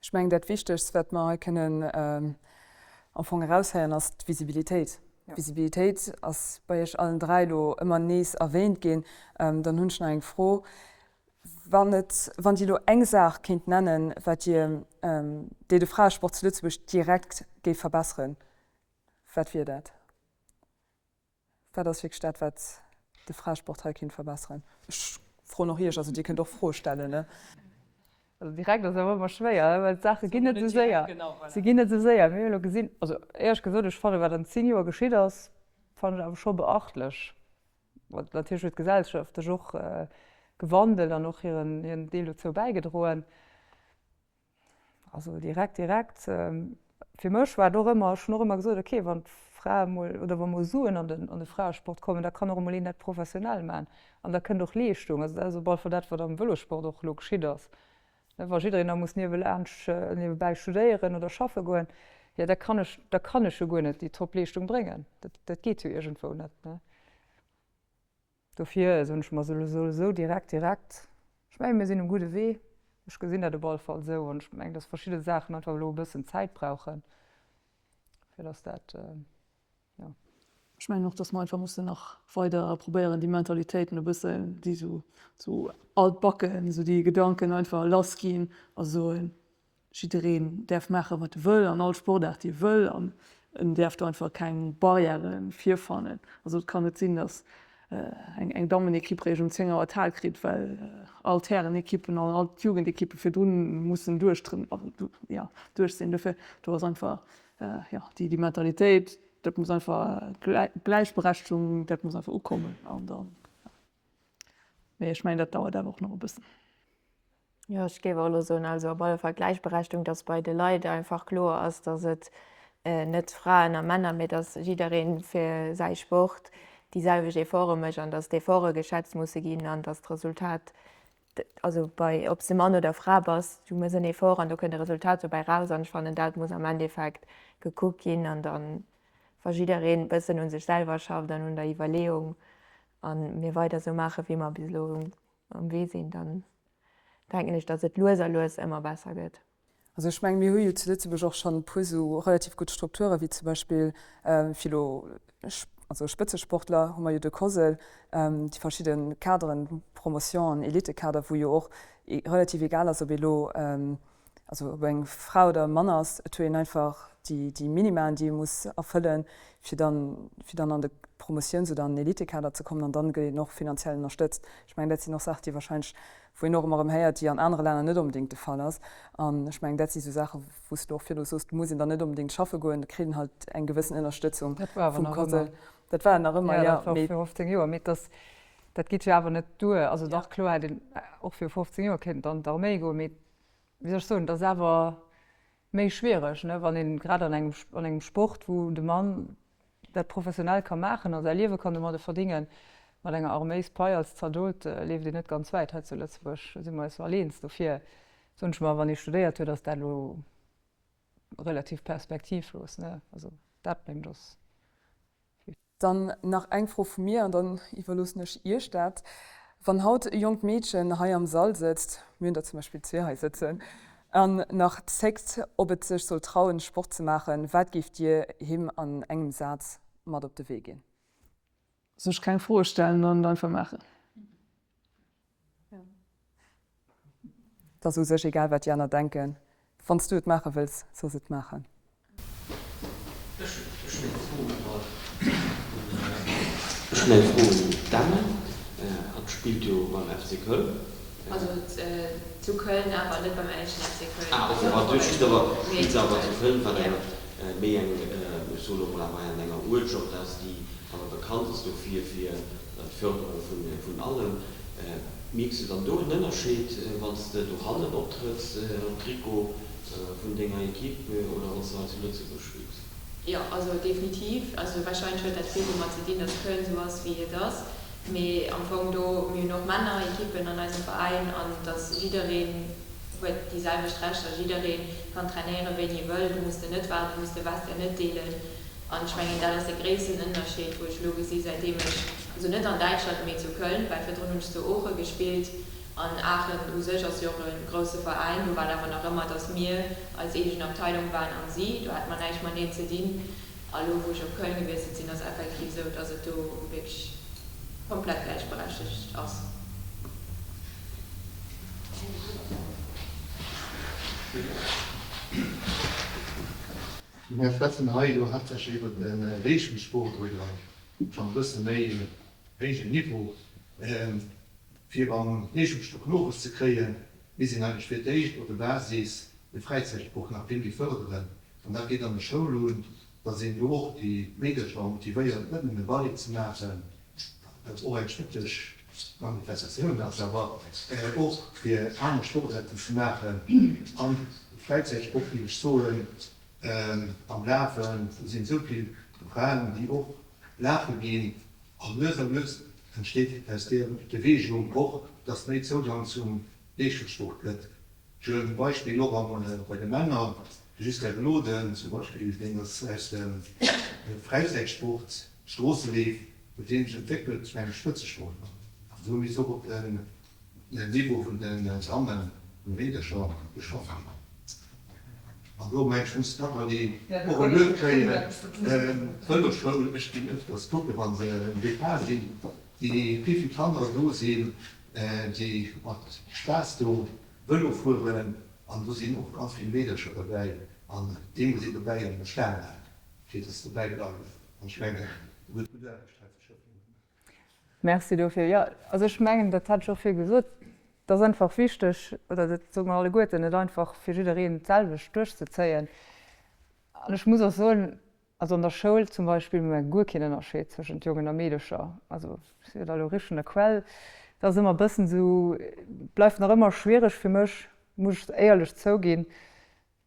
Speaker 3: Ech mengen, dat Wichtegst, wat mer hei kënnen am Fong eraushéieren, ass d'Visibilitéit. D'Visibilitéit ass bei Iech allen dräi elo ëmmer nees erwähnt ginn. Dann hunn ech nach eng Fro, Wann et, wann Dir elo eng Saach kéint nennen, wat Dir, déi de Fraesport zu Lëtzebuerg direkt géif verbesseren, wat wier dat? Wat ass wierklech dat, wat de Fraesport hei kéint verbesseren? Ech froen och Iech, also Dir kënnt och Froe stellen, ne?
Speaker 6: Also direkt ass awer ëmmer schwéier, well d'Saache ginn net esou séier. Se ginn net esou séier. Mir hu elo gesinn, also éierlech gesot, ech fannen, wat an 10 Joer geschitt ass, fannen ech awer scho beachtlech. Natierlech huet d'Gesellschaft sech och gewandelt an och hiren Deel dozou bäigedroen. Also direkt, direkt. Fir mech war et och ëmmer, ech hunn och ëmmer gesot, okay, wann d'Frae mol oder wa mol Suen an den, an de Fraesport kommen, da kann och emol een dat professionell maachen an da kënnt och Leeschtung. Also dat ass op alle Fall dat, wat am Vëlossport och elo geschitt ass. Wa jiddereen da muss niewelaanscht, niewebäi studéieren oder schaffe goen, jo da kann ech, da kann ech jo guer net déi Top-Leeschtung bréngen. Dat, dat geet jo iergendwou net, ne. Dofir soen ech mer esou esou direkt, direkt, ech mengen, mir sinn um gudde Wee. Ech gesinn dat op alle Fall esou an ech mengen, datt verschidde Saachen einfach elo e bëssen Zäit brauchen, fir datt dat, jo.
Speaker 4: Ech mengen och, datt mer einfach mussen nach weider probéieren, déi Mentalitéiten e bëssen, déi esou, esou altbacken, esou déi Gedanken einfach lassginn a soen, Jiddereen däerf maachen, wat e wëll, an all Sportaart, déi e wëll, an en däerf do einfach keng Barrièrë virfannen. Also et kann net sinn, datt eng Dammenekipp réischt um 10 Auer d'Hal kritt, well all d'Härenekippen an all d'Jugendekippe virdrun mussen duerch, jo, duerch sinn. Dofir, do ass einfach, jo, déi Mentalitéit, dat muss einfach, Gläichberechtegung, dat muss einfach ukommen an dann, jo. Mee ech mengen, dat dauert awer och nach e bëssen.
Speaker 5: Jo, ech géif och elo soen, also op alle Fall d'Gläichberechtung, dass bei de Leit einfach kloer ass, dass et net Fraen a Männer, mee dass jidderee fir säi Sport déi selwecht Efforte mécht an dass d'Efforte geschätzt musse ginn an dass d'Resultat, also bei, ob s de Mann oder Fra bass, du méchs en Effort an do kënnt e Resultat dobäi raus an ech fannen, dat muss am Endeffekt gekuckt ginn an dann, wa jiddereen e bëssen u sech selwer schafft an un der Iwwerleeung a mir weider esou maache wéi mer bis elo um Wee sinn, dann denken ech, datt et lues a lues ëmmer besser gëtt.
Speaker 3: Also ech mengen, mir hu jo zu Lëtzebuerg och schonn e puer esou relativ gutt Strukture wéi zum Beispill fir elo also Spëtzesportler hu mer jo de COSL, déi verschidde Kaderen, Promotion an Elitekader, wou jo och relativ egal ass, ob ee elo Also ob eng Fra oder e Mann ass, et huet een einfach déi déi Minimalen, déi ee muss erfëllen, fir dann fir dann an de Promotiouns oder an den Elitekader ze kommen an dann gëtt een och finanziell ënnerstëtzt. Ech mengen, dat sinn och Saachen, déi wahrscheinlech, wou een och ëmmer erëm héiert, déi an anere Länner net onbedéngt de Fall ass. An ech mengen, dat si sou Saachen, wou s du och virdu soos, do muss een dann net onbedéngt schaffe goen, do kritt een halt eng gewëssen Ënnerstëtzung
Speaker 6: Dat war awer
Speaker 3: vum
Speaker 6: nach ëmmer.
Speaker 3: COSL. Dat war nach ëmmer,
Speaker 6: Jo, dat war viru 15 Joer, mee et ass. Dat geet jo awer net duer. Also dach, kloer hätt een och viru 15 Joer kéinten an d'Arméi goen, mee wéi soll ech soen, et ass awer méi schwiereg, ne, wann een grad an engem an engem Sport, wou de Mann dat professionell ka maachen a säi Liewe kann domadde verdingen, mat enger Arméispai als Zaldot leeft een net ganz wäit hei zu Lëtzebuerg, do si mer eis jo all eens. Dofir soen ech mer, wann ee studéiert huet, ass dat elo relativ perspektivlos, ne, also dat mengen ech ass.
Speaker 3: Dann nach eng Fro vu mir an dann iwwerloossen ech Iech dat. Wann haut e jonkt Meedchen hei am Sall sëtzt, mir hunn der zum Beispill zwee hei sëtzen, an nach zéckt, ob et sech soll trauen, Sport ze maachen, wat géift Dir him an engem Saz mat op de Wee ginn?
Speaker 4: Sech keng Froe stellen an et einfach maachen.
Speaker 3: Et ass u sech egal wat déi aner denken, wann s du et maache wëlls, solls et maachen.
Speaker 1: Ech hunn eng Fro Ech hunn eng Fro un d'Emma. Hatt spillt jo beim FC Köln.
Speaker 5: Also zu Köln, awer net beim éischten FC Köln.
Speaker 1: Ah ok, ma du spills awer spills awer zu Köln, wat eng méi eng, ech soen elo mol awer an enger Uertschaft ass, déi awer bekannt ass dofir fir d'Förderung vun allem. Mierks de dann do en Ënnerscheed, wann s de dohannen optrëtts am Trikot vun denger Equipe oder wann s de hei zu Lëtzebuerg spills?
Speaker 5: Jo, also definitiv. Also warscheinlech huet dat vill domat ze dinn, datt Köln esou ass wéi et ass. Mee am Fong do, mir hunn och Männer-Equippen an eisem Veräin an datt jiddereen huet déi selwecht Rechter, jidderee kann trainéieren wéini e wëll. Du muss de net waarden, du muss de Vestiaire net deelen. An ech mengen, dat ass de gréissten Ënnerscheed, wou ech elo gesi säitdeem ech, also net an Däitschland, mee zu Köln, well virdrun hunn ech zu Oochen gespillt an Aachen u sech ass jo och e grousse Veräin, do war et awer nach ëmmer, datt mir eis eegen Abteilung waren an si, do hate mer näischt mateneen ze dinn. A lo wou ech op Köln gewiesselt sinn, ass effektiv esou, datt et do wierklech komplett gläichberechtegt ass.
Speaker 7: Mir schwätzen hei elo haaptsächlech iwwer de Leeschtungssport oder schonn e bësse méi héijen Niveau. Fir am Leeschtungssport Nowuess ze kréien, misst een eigentlech fir d'éischt op der Basis de Fräizäitsport nach vill méi fërderen. An dat geet an der Schoul un, datt een do och déi Meedercher motivéiert, net nëmme Ballet ze maachen, wat och eng sportlech Manifestatioun ass, awer och fir aner Sportaarten ze maachen. Am Fräizäitsport, géif ech soen, am Lafen, do sinn esou vill Fraen, déi och lafe ginn. A lues a lues entsteet aus där Beweegung och, dass méi Zougang zum Leeschtungssport gëtt. Ech huelen e Beispill och bei de Männer, de Ghislain Gloden zum Beispill, deen ass aus dem Fräizäitsport, Stroosseleef, huet hien sech entwéckelt zu engem Spëtzesportler. An esou misst och op den Niveau vun den Dammen an Meedercher geschafft ginn. An do mengen ech muss d'Nathalie och e Luef kréien. D'Vëloschoul, ech ginn ëfters kucken, wa se um Depart sinn, wéi vill Kanner do sinn, déi mat Spaass do Vëlo fueren. An do sinn och ganz vill Meedercher dobäi an déi muss een dobäi an der Staang halen, fir dass se dobäi bleiwen. An ech mengen, do gëtt gutt Aarbecht hei zu Schëffleng gemaach.
Speaker 6: Merci dofir. Jo, also ech mengen, dat hat ech och vir gesot, et ass einfach wichteg, oder dat soe mer alleguerten, net einfach fir jiddereen d'selwecht duerchzezéien. An ech muss och soen, also an der Schoul zum Beispill hu mer guer keen Ënnerscheed zwëschent Jongen a Meedecher. Also ech si jo da elo richteg un der Quell. Dat ass ëmmer e bëssen esou, bleift nach ëmmer schwiereg fir mech, muss ech éierlech zouginn.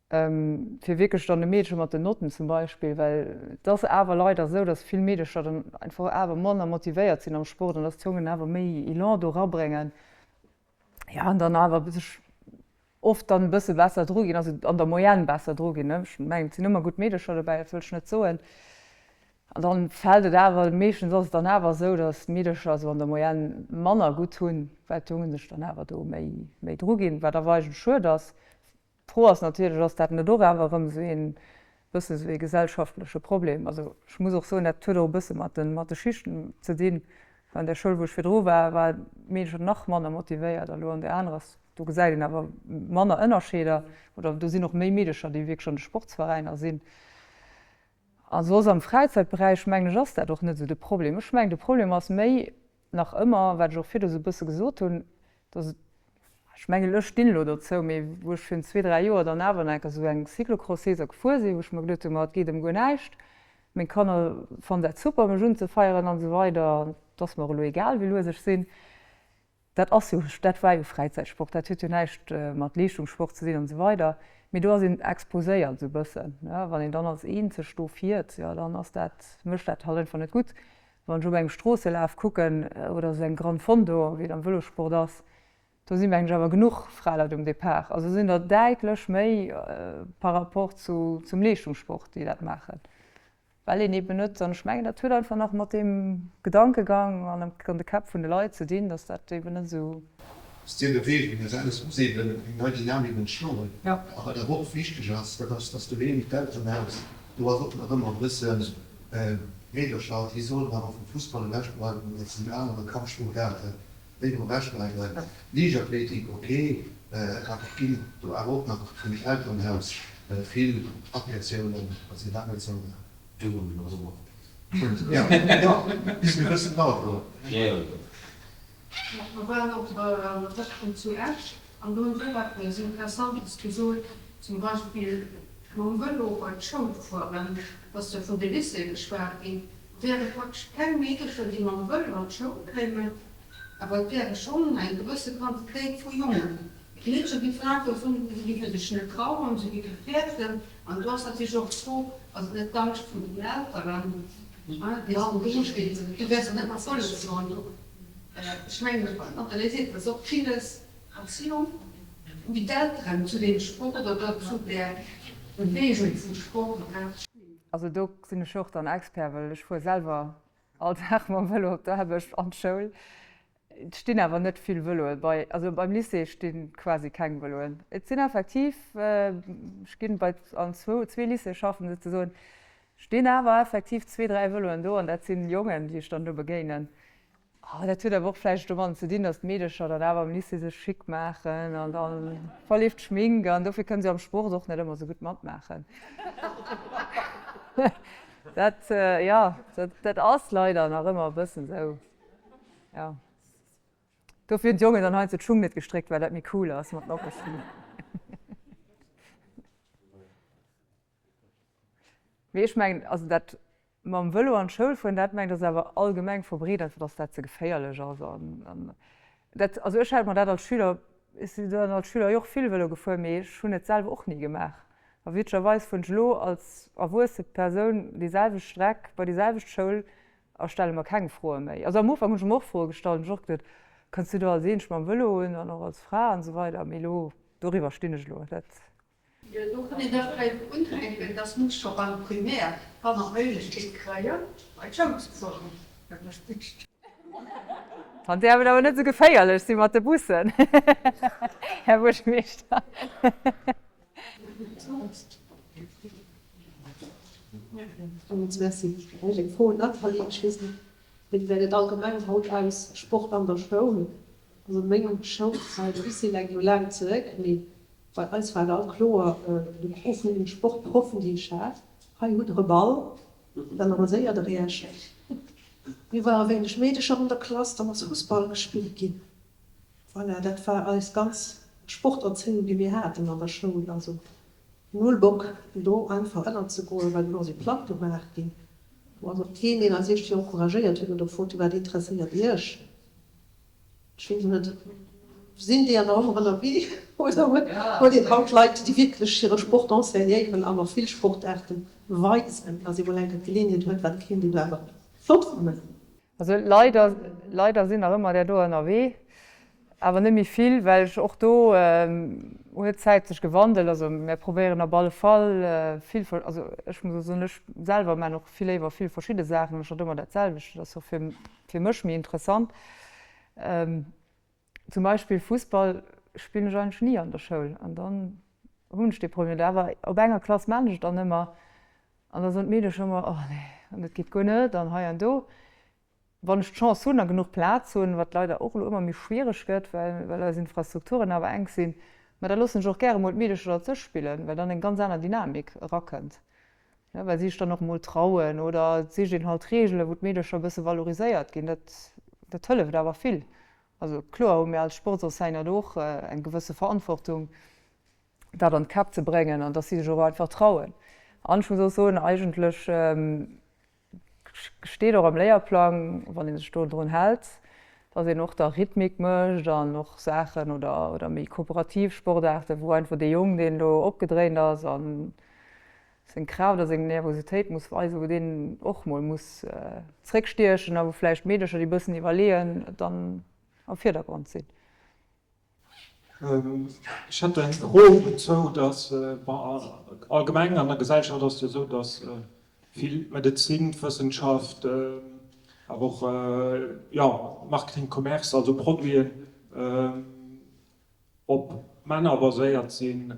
Speaker 6: Fir wierklech dann de Meedercher mat den Notten zum Beispill, well et ass awer leider esou, datt vill Meedercher dann einfach awer manner motivéiert sinn am Sport an datt d'Jongen awer méi Elan do erabréngen, jo, an dann awer sech oft dann e bësse besser dru ginn, also an der Moyenne besser dru ginn, ne. Ech mengen, et sinn ëmmer gutt Meedercher dobäi, dat wëll ech net soen. An dann fält et awer, meeschtens ass et dann awer esou, datt d'Meedercher esou an der Moyenne manner gutt hunn, well d'Jongen sech dann awer do méi, méi dru ginn, wat awer eigentlech schued ass. D'Fro ass natierlech, ass dat net och awer erëm esou een bësse esou ee gesellschaftleche Problem? Also ech muss och soen, dat huet och e bësse mat de mat de Schichten ze dinn. Well an där Schoul wou ech virdru war, war d'Meedercher nach manner motivéiert a lo an där anerer ass, do gesäit een awer manner Ënnerscheeder oder do sinn och méi Meedercher déi wierklech an de Sportsveräiner sinn. A soss am Fräizäitberäich mengen ech ass dat och net esou de Problem. Ech mengen de Problem ass méi nach ëmmer, wat ech och virdu esou e bësse gesot hunn, dass et, ech mengen ech stinn elo dozou, mee wou ech virun zwee, dräi Joer dann awer nach eng Kéier esou eng Cyclocross-Saison gefuer sinn, wou ech mer geduet hunn, ma et geet ëm guer näischt, meng Kanner fannen dat super mech unzefeieren an esou weider. Et ass mer elo egal, wéi lues ech sinn. Dat ass jo, dat war jo Fräizäitsport, dat huet jo näischt mat Leeschtungssport ze dinn an esou weider. Mee do ass een exposéiert esou e bëssen. Wann een dann als Eenzeg do fiert, jo dann ass dat, mécht dat halt einfach net gutt. Wann ech op engem Stroosselaf kucken oder esou eng Gran Fondo, wéi et am Vëlossport ass, do si mengen ech awer genuch Fraleit um Depart. Also sinn der däitlech méi par rapport zu zum Leeschtungssport, déi dat maachen. Well een eben net, an ech mengen, dat huet einfach nach mat deem Gedankegang an an de Käpp vun de Leit ze dinn, datt dat eben net esou.
Speaker 7: Aus deer Bewegung eraus muss eben eng nei Dynamik entstoen. A wat awer och wichteg ass, dat ass, datt doheem d'Elterenhaus, do ass och nach ëmmer e bëssen Meedercher, déi sollen awer vum Fussball ewech bleiwen oder vun anere Kampfsportaarte léiwer ewech bleiwen. Liichtathletik, ok, awer et ginn do awer och nach vum Elterenhaus vill Abjektiounen, datt een dat net soll maachen. Jo, bis e gewëssenen Alter.
Speaker 8: Mer waren op der Rëschtung zu Esch an do hunn se och eppes Interessantes gesot, zum Beispill mam Vëlo bei d'Schoul fueren, et ass jo vun de Lycéeë geschwat ginn, do wäre praktesch keng Meedercher, déi mam Vëlo an d'Schoul kéimen, awer et wäre schonn eng gewësse Quantitéit vu Jongen. D'Meedercher géifen einfach soen, si géife sech net trauen, se géife fäerten. An do ass natierlech och d'Fro, ass et net d'Angscht vun den Elteren, déi dann do steet, du wäers der net mat Vëlo fueren. Ech mengen, d'Nathalie seet, et ass och villes Erziehung, wéi d'Elteren zu deem Sport oder zu där Beweegung vum Sport iwwerhaapt stinn.
Speaker 6: Also do sinn ech och dann Expert, well ech fuere selwer all Dag mam Vëlo op d'Aarbecht an d'Schoul. Et stinn awer net vill Vëloe bei, also beim Lycée sti quasi keng Vëloen. Et sinn effektiv, ech ginn bei an zwou, zwee Lycéeë schaffen souzesoen, stinn awer effektiv zwee, dräi Vëloen do an dat sinn Jongen, déi ech dann do begéinen. Dat huet awer och vläicht domadden ze dinn, datt d'Meedecher dann awer am Lycée sech schick maachen an da verleeft d'Schmink an dofir kënne se am Sport och net ëmmer esou gutt matmaachen. Dat, jo, dat ass leider nach ëmmer e bëssen esou, jo. Dofir hunn d'Jongen dann heiansdo d'Schung net gestréckt, well dat méi cool ass mat den Oppeschung. Mee ech mengen, also dat mam Vëlo an d'Schoul fueren, dat mengen ech ass awer allgemeng verbreet, einfach datt dat ze geféierlech ass an dat, also ech hat mer dat als Schüler, ech sinn dann als Schüler jo och vill Vëlo gefuer, mee ech hunn et selwer och ni gemaach. A witzegerweis fueren ech elo als erwuesse Persoun déi selwecht Streck bei déi selwecht Schoul a stelle mer keng Froe méi. Also am Ufank hunn ech mer och Froe gestallt, hunn ech och geduet, kënns du do als Eenzeg mam Vëlo un an och als Fra an esou weider, mee elo, doriwwer stinn ech elo, dat.
Speaker 8: Do kann een da vläicht unhänken, dass muss scho beim Primaire d'Kanner d'Méiglechkeet kréien, bei d'Schoul ze fueren. Dat mécht näischt.
Speaker 6: Dann däerf et awer net esou geféierlech si mat de Bussen, Här Buergermeeschter.
Speaker 9: Villmools Merci. Vläicht eng Fro un d'Nathalie. Ech weess net, wéi gesäit et allgemeng haut aus, Sport an der Schoul? Also meng Schoulzäit, e Lycée läit elo laang zeréck, mee Bei eis war et all kloer, de Gros vun den Sportproffen déi ech hat, hei hutt der e Ball, dann ameséiert der iech. Mir ware wéineg Meedecher an der Klass, dann ass Fussball gespillt ginn. Voilà, dat war eis ganz Sporterzéiung déi mir haten an der Schoul. Also null Bock do einfach ënnerzegoen, well do ass ee platt gemaach ginn. Do ass och keen deen eis iergendwéi encouragéiert huet oder gefrot huet, wat interesséiert iech. Ech weess net, sinn déi an der ëmmer ënnerwee oder huet een haut Leit, déi wierklech hire Sport enseignéieren an och vill Sportaarte weisen, dass ee mol eng Kéier d'Geleeënheet huet, wat kéint een do awer flott fannen.
Speaker 6: Also leider, leider sinn nach ëmmer där do ënnerwee, awer net méi vill, well ech och do huet d'Zäit sech gewandelt. Also mär probéieren op alle Fall vill, also ech muss och soen, ech selwer man och vill léiwer vill verschidde Saachen anstatt ëmmer dat selwecht. Dat ass och fir Fir mech méi interessant. Zum Beispill Fussball spillen ech eigentlech ni an der Schoul an dann hunn ech dee Problem net. Awer op enger Klass maan ech et dann ëmmer an da soen d'Meedecher ëmmer, oh nee, an dat geet guer net an hei an do. Wann ech d'Chance hunn a genuch Plaz hunn, wat leider och elo ëmmer méi schwiereg gëtt, well well eis Infrastrukturen awer enk sinn, ma da loossen ech och gäre mol d'Meedecher dat sech spillen, well dann eng ganz aner Dynamik erakënnt. Well si sech dann och emol trauen oder et sicht een halt Reegelen, wou d'Meedercher e bësse valoriséiert ginn. Dat, dat hëlleft awer vill. Also kloer hu mir als Sportsenseignant do och eng gewësse Verantwortung, dat an d'Käpp ze bréngen an dass si sech och einfach trauen. An ech muss och soen, eigentlech. steet och am Léierplang, wann ee sech do drun hält, dass een och da Rhythmik mécht an och Saachen oder oder méi kooperativ Sportaarten, wou einfach dee Jong, deen do opgedréint ass a seng Kraaft a seng Nervositéit muss weisen, wou deen och mol muss zréckstiechen a wou vläicht d'Meedercher, déi e bëssen iwwerleeën, dann am Virdergrond sinn.
Speaker 10: Ech hätt eng Fro dozou, dass, bon, allgemeng an der Gesellschaft ass et jo esou, dass vill Medezin, d'Wëssenschaft, awer och, jo, Marketing, Commerce, also Produiten op Männer baséiert sinn.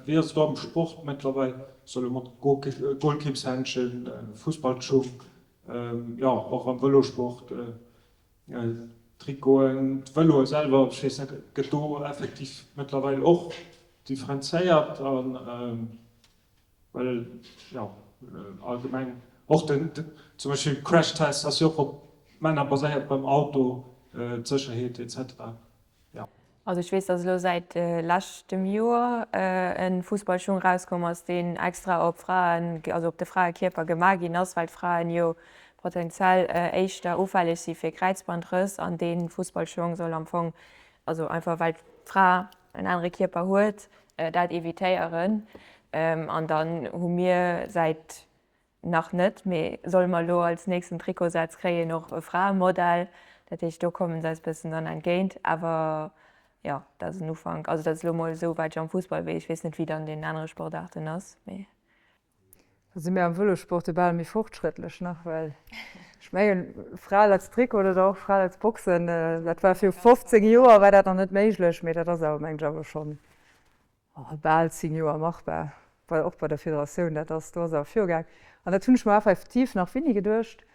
Speaker 10: Wéi ass et do am Sport mëttlerweil, solle mat Golkippshändschen, Fussballschung, jo, och am Vëlosport? D'Trikoten, d'Vëloe selwer, ech weess net, gëtt do effektiv mëttlerweil och differenzéiert an well jo allgemeng och den zum Beispill Crashtest ass jo och op Männer baséiert beim Auto, d'Sécherheet etc. Jo.
Speaker 5: Also ech weess, dass elo säit leschtem Joer e Fussballschung rauskomm ass, deen extra op Fraen, also op de Fraekierper gemaach ginn ass, well d'Fraen jo potenziell éischter ufälleg si fir Kräizbandrëss. An dee Fussballschung soll am Fong, also einfach well d'Fra en anere Kierper huet, dat evitéieren. An dann hu mir säit Nach net, mee solle mer elo als nächsten Trikotsaz kréien och e Fraemodell. Dat heescht, do kommen se eis bëssen dann entgéint. Awer jo, dat ass en Ufank. Also dat ass elo mol esou, wat ech am Fussball weess. Ech weess net, wéi et an deenen anere Sportaarten ass, mee.
Speaker 6: Da si mir am Vëlosport jo bal méi fortschrëttlech nach, well ech mengen, Fraen als Trikot oder och Fraen als Boxen, dat war viru 15 Joer war dat nach net méiglech, mee dat ass awer, mengen ech, awer schonn Bal 10 Joer machbar, bei, och bei der Federatioun, dat ass, do ass awer virugaang. An dat hunn ech mer effektiv nach wéini geduecht,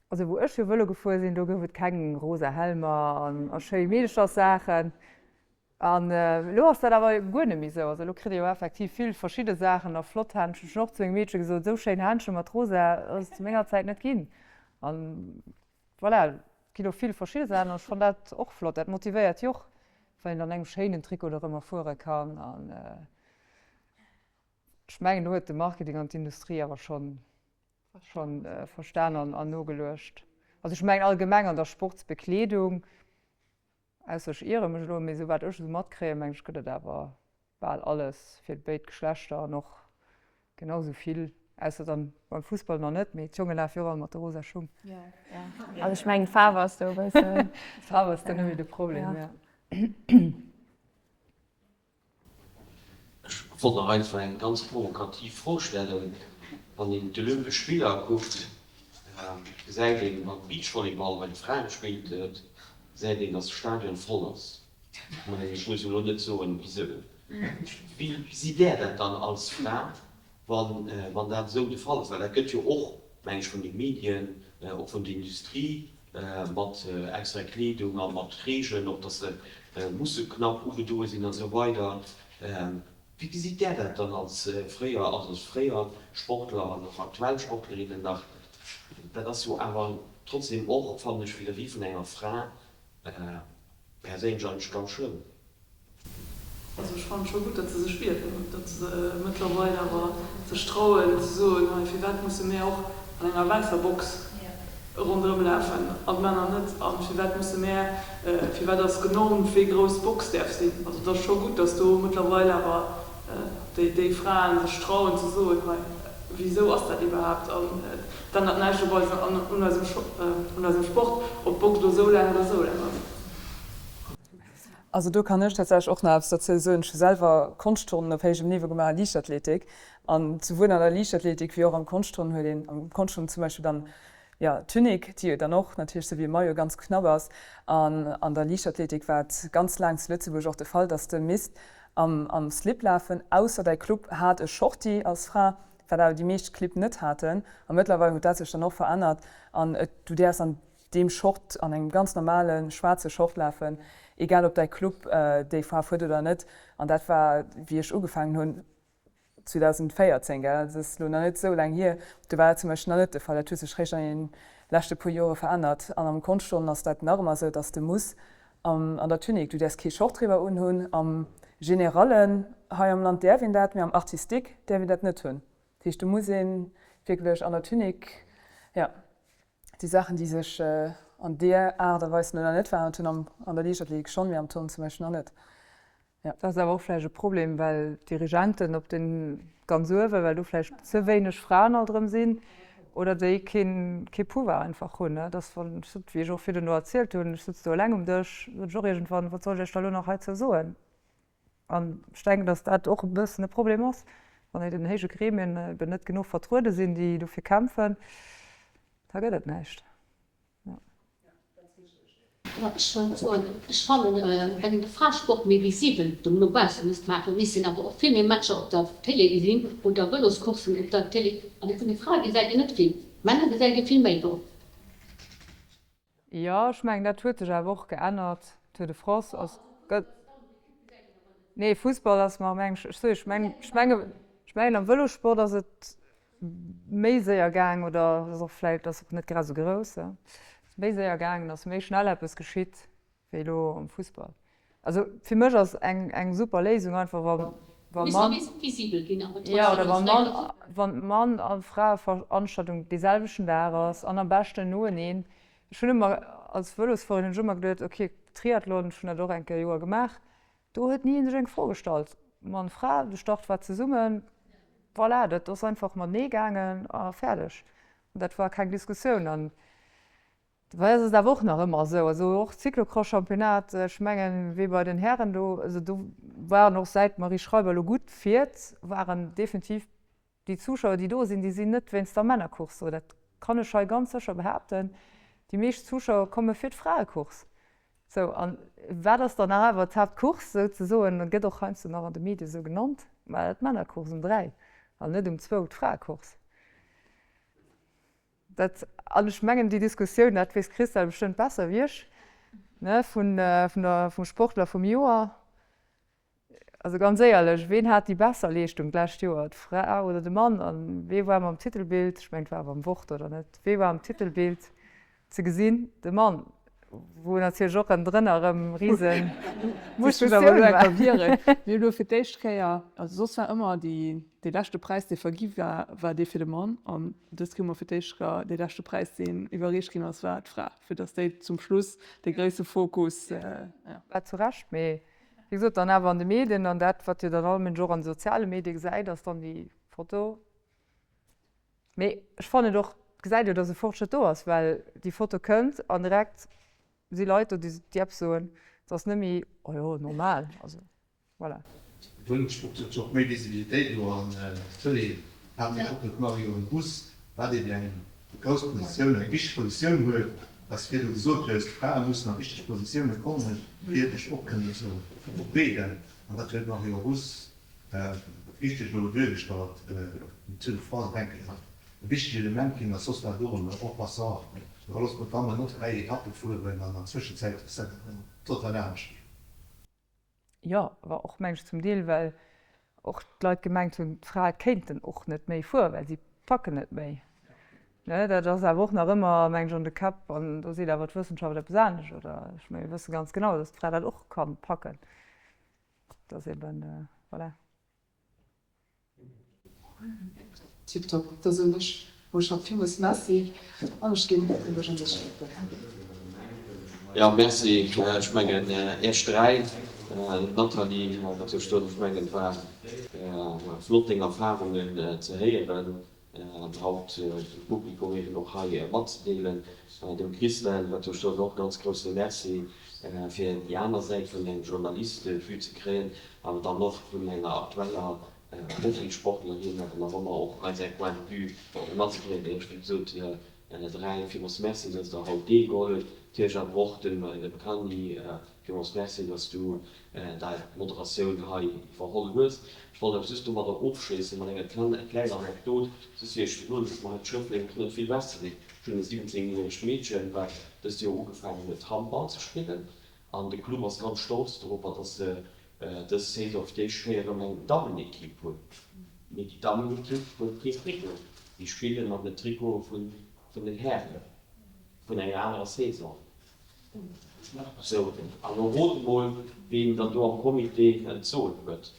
Speaker 6: also wou ech jo Vëlo gefuer sinn, do gouf et keng rosa Helmer an a schéi Meedecherssaachen. An elo ass dat awer guer net méi esou. Also elo kritt ee jo effektiv vill verschidde Saachen a flott Händschen. Ech hunn och zu mengem Meedche gesot, esou schéin Händschen mat rosa ass et zu menger Zäit net ginn. An voilà, et ginn och vill verschidde Saachen an ech fannen dat och flott. Dat motivéiert jo och, well een an engem schéinen Trikot och ëmmer fuere kann. An ech mengen, do huet de Marketing an d'Industrie awer schonn schonn verstan an nogeluecht. Also ech mengen allgemeng an der Sportsbekleedung, ausser ech iere mech elo, mee esou wat ech esou matkréien, mengen ech, gëtt et awer bal alles fir béid Geschlechter an och genau sou vill, ausser dann beim Fussball nach net, mee d'Jonge lafe jo och all mat de rosa Schung.
Speaker 5: Also ech mengen d'Faarf ass do e bëssen.
Speaker 6: D'Faarf ass do net méi de Problem, jo.
Speaker 1: Ech wollt nach einfach eng ganz provokativ Fro stellen, Wann een d'Olympesch Spiller kuckt, gesäit een, wann Beachvolleyball bei de Frae gespillt gëtt, gesäit een, datt de Stadion voll ass. Ech muss elo net soen, wisou. Wéi gesitt Där dat dann als Fra, wann dat esou de Fall ass? Well dat gëtt jo och, meng ech, vun de Medien, och vun der Industrie mat extrae Kleedung a mat Regeln och, datt se musse knapp ugedoe sinn an esou weider. Wéi gesitt Där dat dann als fréier, also als fréier Sportler an och aktuell Sportlerinnen nach? Dat ass jo awer trotzdem och, fannen ech, vis-à-vis vun enger Fra Perséinlech eigentlech ganz schlëmm.
Speaker 4: Also ech fannen scho gutt, datt se sech wieren, datt se mëttlerweil awer sech trauen ze soen, hei firwat musse mär och an enger wäisser Box ronderëm lafen an d'Männer net, a firwat musse mär, firwat ass genormt wéi grouss d'Box däerf sinn. Also et ass scho gutt, datt do mëttlerweil awer déi déi Fraen sech trauen ze soen, hei wisou ass dat iwwerhaapt an et ännert näischt op eise an un eisem un eisem Sport, ob d'Box elo esou laang oder esou laang ass.
Speaker 3: Also do kann ech tatsächlech och nach eppes derzou soen. Ech hu selwer Konschtturnen op héijem Niveau gemaach a Liichtathletik. An souwuel an der Liichtathletik wéi och am Konschtturnen huet een am Konschtturnen zum Beispill dann, jo, d'Tunique, déi jo dann och natierlech sou wéi e Maillot ganz knapp ass. An an der Liichtathletik war et ganz laang zu Lëtzebuerg och de Fall, dass de misst am am Slip lafen, ausser däi Club hat e Shorty als Fra, wat awer déi meescht Clibb net haten. A mëttlerweil huet dat sech dann och verännert an et du däerfs an deem Short, an engem ganz normale schwaarze Short lafen, egal ob däi Club déi Faarf huet oder net. An dat war, wéi ech ugefaangen hunn, 2014, gell, dat ass elo nach net esou laang hier, do war dat zum Beispill nach net de Fall. Dat huet sech réischt an deene leschte puer Jore verännert. An am Konschtturnen ass dat nach ëmmer esou, dass de muss an der Tunique, du däerfs kee Short driwwer unhunn. Am Generallen hei am Land däerf een dat, mee am Artistique däerf een dat net hunn. Dat heescht, do muss ee wierklech an der Tunique, jo. Déi Saachen, déi sech an deer Aart a Weis nach net verännert hunn, an der Liichtathletik schonn, mee am Turnen zum Beispill nach net.
Speaker 6: Jo. Dat ass awer och vläicht e Problem, well d'Dirigenten op den ganz uewen, well do vläicht ze wéineg Fraen alt erëm sinn oder déi keen, kee Pouvoir einfach hunn. Dat ass, wann ech, wéi ech och virdu elo erzielt hunn, ech sëtz do eleng um Dësch, sot ech och iergendwann, wat soll ech iech da elo nach heizou soen? An ech denken, datt dat och e bëssen e Problem ass, wann an den héije Gremien eben net genuch vertruede sinn, déi dofir kämpfen, da gëtt et näischt. Jo.
Speaker 11: Ech wëll soen, ech fannen, wenn een de Fraesport méi visibel no bausse misst maachen, misst een awer och vill méi Matcher op der Télé gesinn oder Vëloscourssen op der Télé. An vun de Frae gesäit een net vill, d'Männer gesäit ee vill méi do.
Speaker 6: Jo, ech mengen dat huet sech awer och geännert. Tour de France ass gëtt, nee Fussball ass mar meng ech, ech mengen, ech mengen, ech mengen am Vëlossport ass et méi séier gaang oder ass och vläicht ass och net grad esou grouss, ass méi séier gaangen, ass méi schnell eppes geschitt wéi elo am Fussball. Also fir mech ass eng eng super Léisung einfach wa wa Mann jo oder wa Mann wann Mann a Fraeveranstaltung dee selwechten Dag ass an am beschten noeneen. Ech hunn ëmmer als Vëlosfuererin hunn ech ëmmer geduet ok Triathlon, ech hunn dat och eng Kéier Joer gemaach, do huet ni ee sech eng Fro gestallt, Mann Fra, de Start war zesummen, voilà, dat ass einfach matenee gaangen a fäerdeg. Dat war keng Diskussioun an Dobäi ass et awer och nach ëmmer esou, also och d'Cyclocross-Championnat, ech mengen, wéi bei den Hären do, also do waren och säit d'Marie Schreiber elo gutt fiert, waren definitiv déi Zuschauer, déi do sinn, déi sinn net wéinst der Männercourse do, dat kann ech hei ganz sécher behaapten. Déi meescht Zuschauer komme fir d'Fraecourse. Sou, an wat ass dann nach awer d'Haaptcourse souzesoen, gëtt och heiansdo nach an de Medie esou genannt, mä d'Männercourse um 3 an net um zwou d'Fraecourse. Dat, an ech mengen déi Diskussioun, dat weess d'Christelle bestëmmt besser wéi ech, ne, vun, vun der, vum Sportler vum Joer. Also ganz éierlech, ween hat déi besser Leeschtung d'lescht Joer, d'Fra oder de Mann? A wee war mam Titelbild, ech mengen et war awer am Wort, oder net, wee war am Titelbild ze gesinn? De Mann, wou natierlech och ënnendrënner erëm risen Diskussioun war.
Speaker 4: Mir hunn elo fir d'éischt Kéier, also soss war ëmmer déi, dee leschte Präis, dee vergi war, war dee fir de Mann. An dës Kéier hu mer fir d'éischt Kéier dee leschte Präis, deen iwwerreecht ginn ass, war d'Fra, fir datt déi zum Schluss dee gréisse Fokus, ja.
Speaker 6: War zu Recht, mee wéi gesot, dann awer an de Medien an dat, wat jo dann all Mënsch och an de soziale Medie gesäit, ass dann déi Foto. Mee ech fannen et och, gesäit jo, datt e Fortschrëtt do ass, well déi Foto kënnt an direkt si Leit do, déi eppes soen. Et ass net méi, oh jo, normal. Also voilà.
Speaker 7: Wëllefsport huet jo och méi Visibilitéit elo an der Tëlee, haaptsächlech och duerch d'Marion Bus, wat eben eng grouss Positioun, eng wichteg Positioun huet, wat s de virdu gesot hues, d'Frae mussen a wichteg Positioune kommen, fir sech och kënnen ze verbreeden. An dat huet d'Marion Bus richteg elo duergestallt. Den Tour de France, denken ech, ass e wichtegt Element ginn, ass soss war et och en passant, da loosse mer d'Dammen och 3 Etappe fueren an an Zwëschenzäit ass dat total anescht ginn.
Speaker 6: Jo, awer och meng ech zum Deel, well och d'Leit gemengt hunn, d'Frae kéinten och net méi fueren, well si packen net méi. Ne, dat ass awer och nach ëmmer, meng ech, an de Käpp. An do seet awer d'Wëssenschaft eppes anescht, oder? Ech menge mir wësse ganz genau, datt d'Fra dat och ka packen. Dat ass eben, voilà.
Speaker 2: Tiptop, da soen ech mol scho villmools Merci an ech ginn den Dësch un dech zeréck.
Speaker 1: Jo, merci. Ech mengen Iech 3, Nathalie natierlech do, ech mengen et war flott deng Erfahrungen ze héieren an haut dem Publikum eben och hei matzedeelen. Dem Christelle natierlech do och ganz grousse Merci fir déi aner Säit vun engem Journalist vue ze kréien an dann och vun enger aktueller Profisportlerin awer nach ëmmer och eis är Point de vue matzekréien. Iech wéi gesot 3 villmools Merci, dass der haut deelgeholl hutt. Natierlech awer och dem Camille villmools Merci, dass du dei Moderatioun hei iwwerholl hues. Ech wollt awer just domadder ofschléissen mat enger klenger Anekdot, just fir iech ze soen, dass mer hei d'Schrëffleng och net vill besser sinn. Ech hunn e 17 järegt Meedchen, wat dëst Joer ugefaangen huet Handball ze spillen, an de Club ass ganz stolz dorobber, dass se dës Saison fir d'éischt Kéier erëm eng Dammenequipe hunn. Mee déi Dammenequipe huet keen Trikot, déi spillen an den Trikote vun den Hären vun enger anerer Saison. Sou, an elo rot emol, ween dann do am Comité d'Soen huet.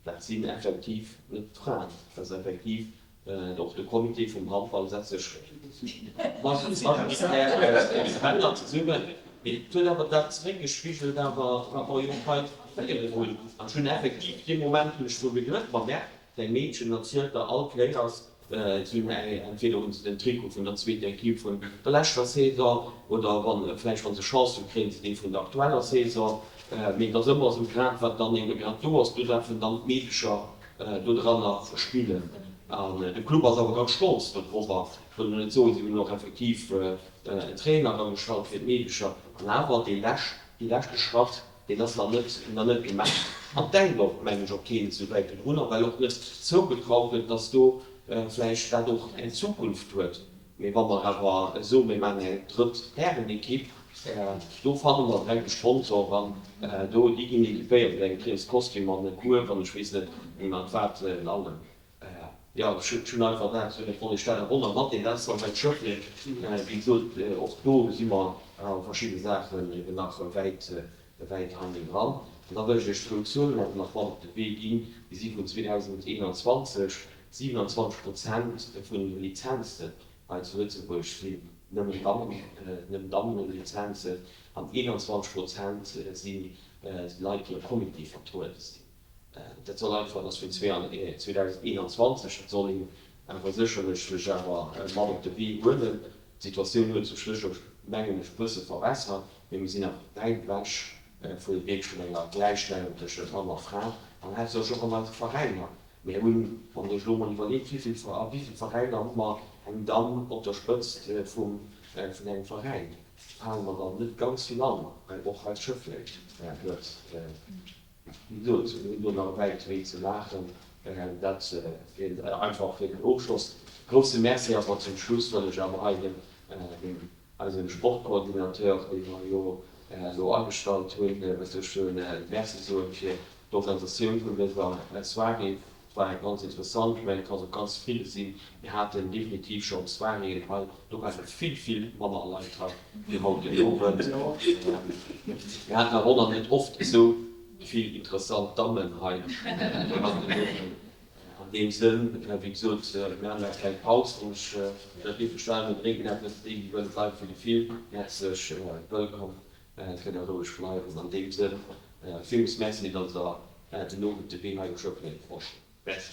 Speaker 1: Dat sinn effektiv net d'Fraen, dat ass effektiv. Och de Comité vum Handball setzt sech majoritär aus Männer zesummen. Mee et huet awer dat zeréckgespigelt awer, wat mer jo och hei héieren hunn. An ech hunn effektiv dee Moment hunn ech do geduet, Ma merde, däi Meedchen erzielt der all Kéiers, si hunn entweder hunn se den Trikot vun der zweeter Equipe vun der leschter Saison oder wann vläicht wa se Chance hunn, kréien se dee vun der aktueller Saison. Mee et ass ëmmer esou, grad wat dann ebe grad do ass, do däerfen dann d'Meedecher dodranner spillen. An de Club ass awer ganz stolz dodrobber, ech wëll elo net soen, si hunn och effektiv en Trainer agestallt fir d'Meedecher. An awer dee lescht, dee leschte Schratt, deen ass nach net, nach net gemaach. An denkt och, mengen ech, och keen esou wäit dodrunner, well och net zougetraut gëtt, dass do vläicht dat och eng Zukunft huet. Mee wa mer awer soen, mir maachen eng drëtt Härenekipp, do fanne mer direkt e Sponsor an do, déi ginn equipéiert mat engem Trainingskostüm an e Kuerf an ech weess net mat wat allem. Jo, ech hunn einfach dat, wollt ech dat awer och nach matdeelen. Dat ass dann hei d'Schëffleng. Wéi gesot, och do si mer a verschidde Saachen eben nach wäit, wäit hannendran. An da wëll ech Iech zwou Zuelen awer nach mat op de Wee ginn. Déi si vun 2021. 27 Prozent vun de Lizenzen hei zu Lëtzebuerg sinn nëmmen Dammen, nëmmen Dammenlizenzen, an 21 Prozent si Leit, déi am Comité vertruede sinn. Dat soll einfach, dat ass vun 2021, dat soll een awer sécherlech sech awer mat op de Wee huelen. D'Situatioun huet sech sécher, mengen ech, e bësse verbessert, mee mir sinn nach wäit ewech vu wierklech enger Gläichstellung tëschent Mann a Fra, an haaptsächlech och an eise Veräiner. Mir hunn, wann Der Iech elo emol iwwerleet, wéi vill, a wéi vill Veräiner hu mer eng Damm op der Spëtzt vum, vun engem Veräin, fale mer der net ganz vill an, well och eist Schëffleng huet, wéi gesot, mir hunn do nach e wäite Wee ze maachen. Dat fir einfach fir den Ofschloss. Grousse Merci awer zum Schluss wëll ech awer hei dem, dem Eisem Sportcoordinateur, dee mer jo elo agestallt hunn, wëllt ech Merci soen fir d'Organisatioun vun dëser Soirée. Et war eng ganz interessant, ech mengen, et kann och ganz zefridde sinn. Mir haten definitiv schonn Soiréeën hei, do ware vill, vill manner Leit hei wéi haut den Owend. Mir haten awer och nach net oft esou vill interessant Dammen hei wéi haut den Owend. An deem Sënn, wéi gesot, mir maachen eng kleng Paus, wann ech dat richteg verstanen hunn. Drénken eppes, déi, déi wëlle bleiwen, fir de Film, häerzlech wëllkomm. Et kënnt der roueg bleiwen. An deem Sënn, villmools Merci, datt Der den Owend de Wee hei op Schëffleng fonnt hutt. Merci.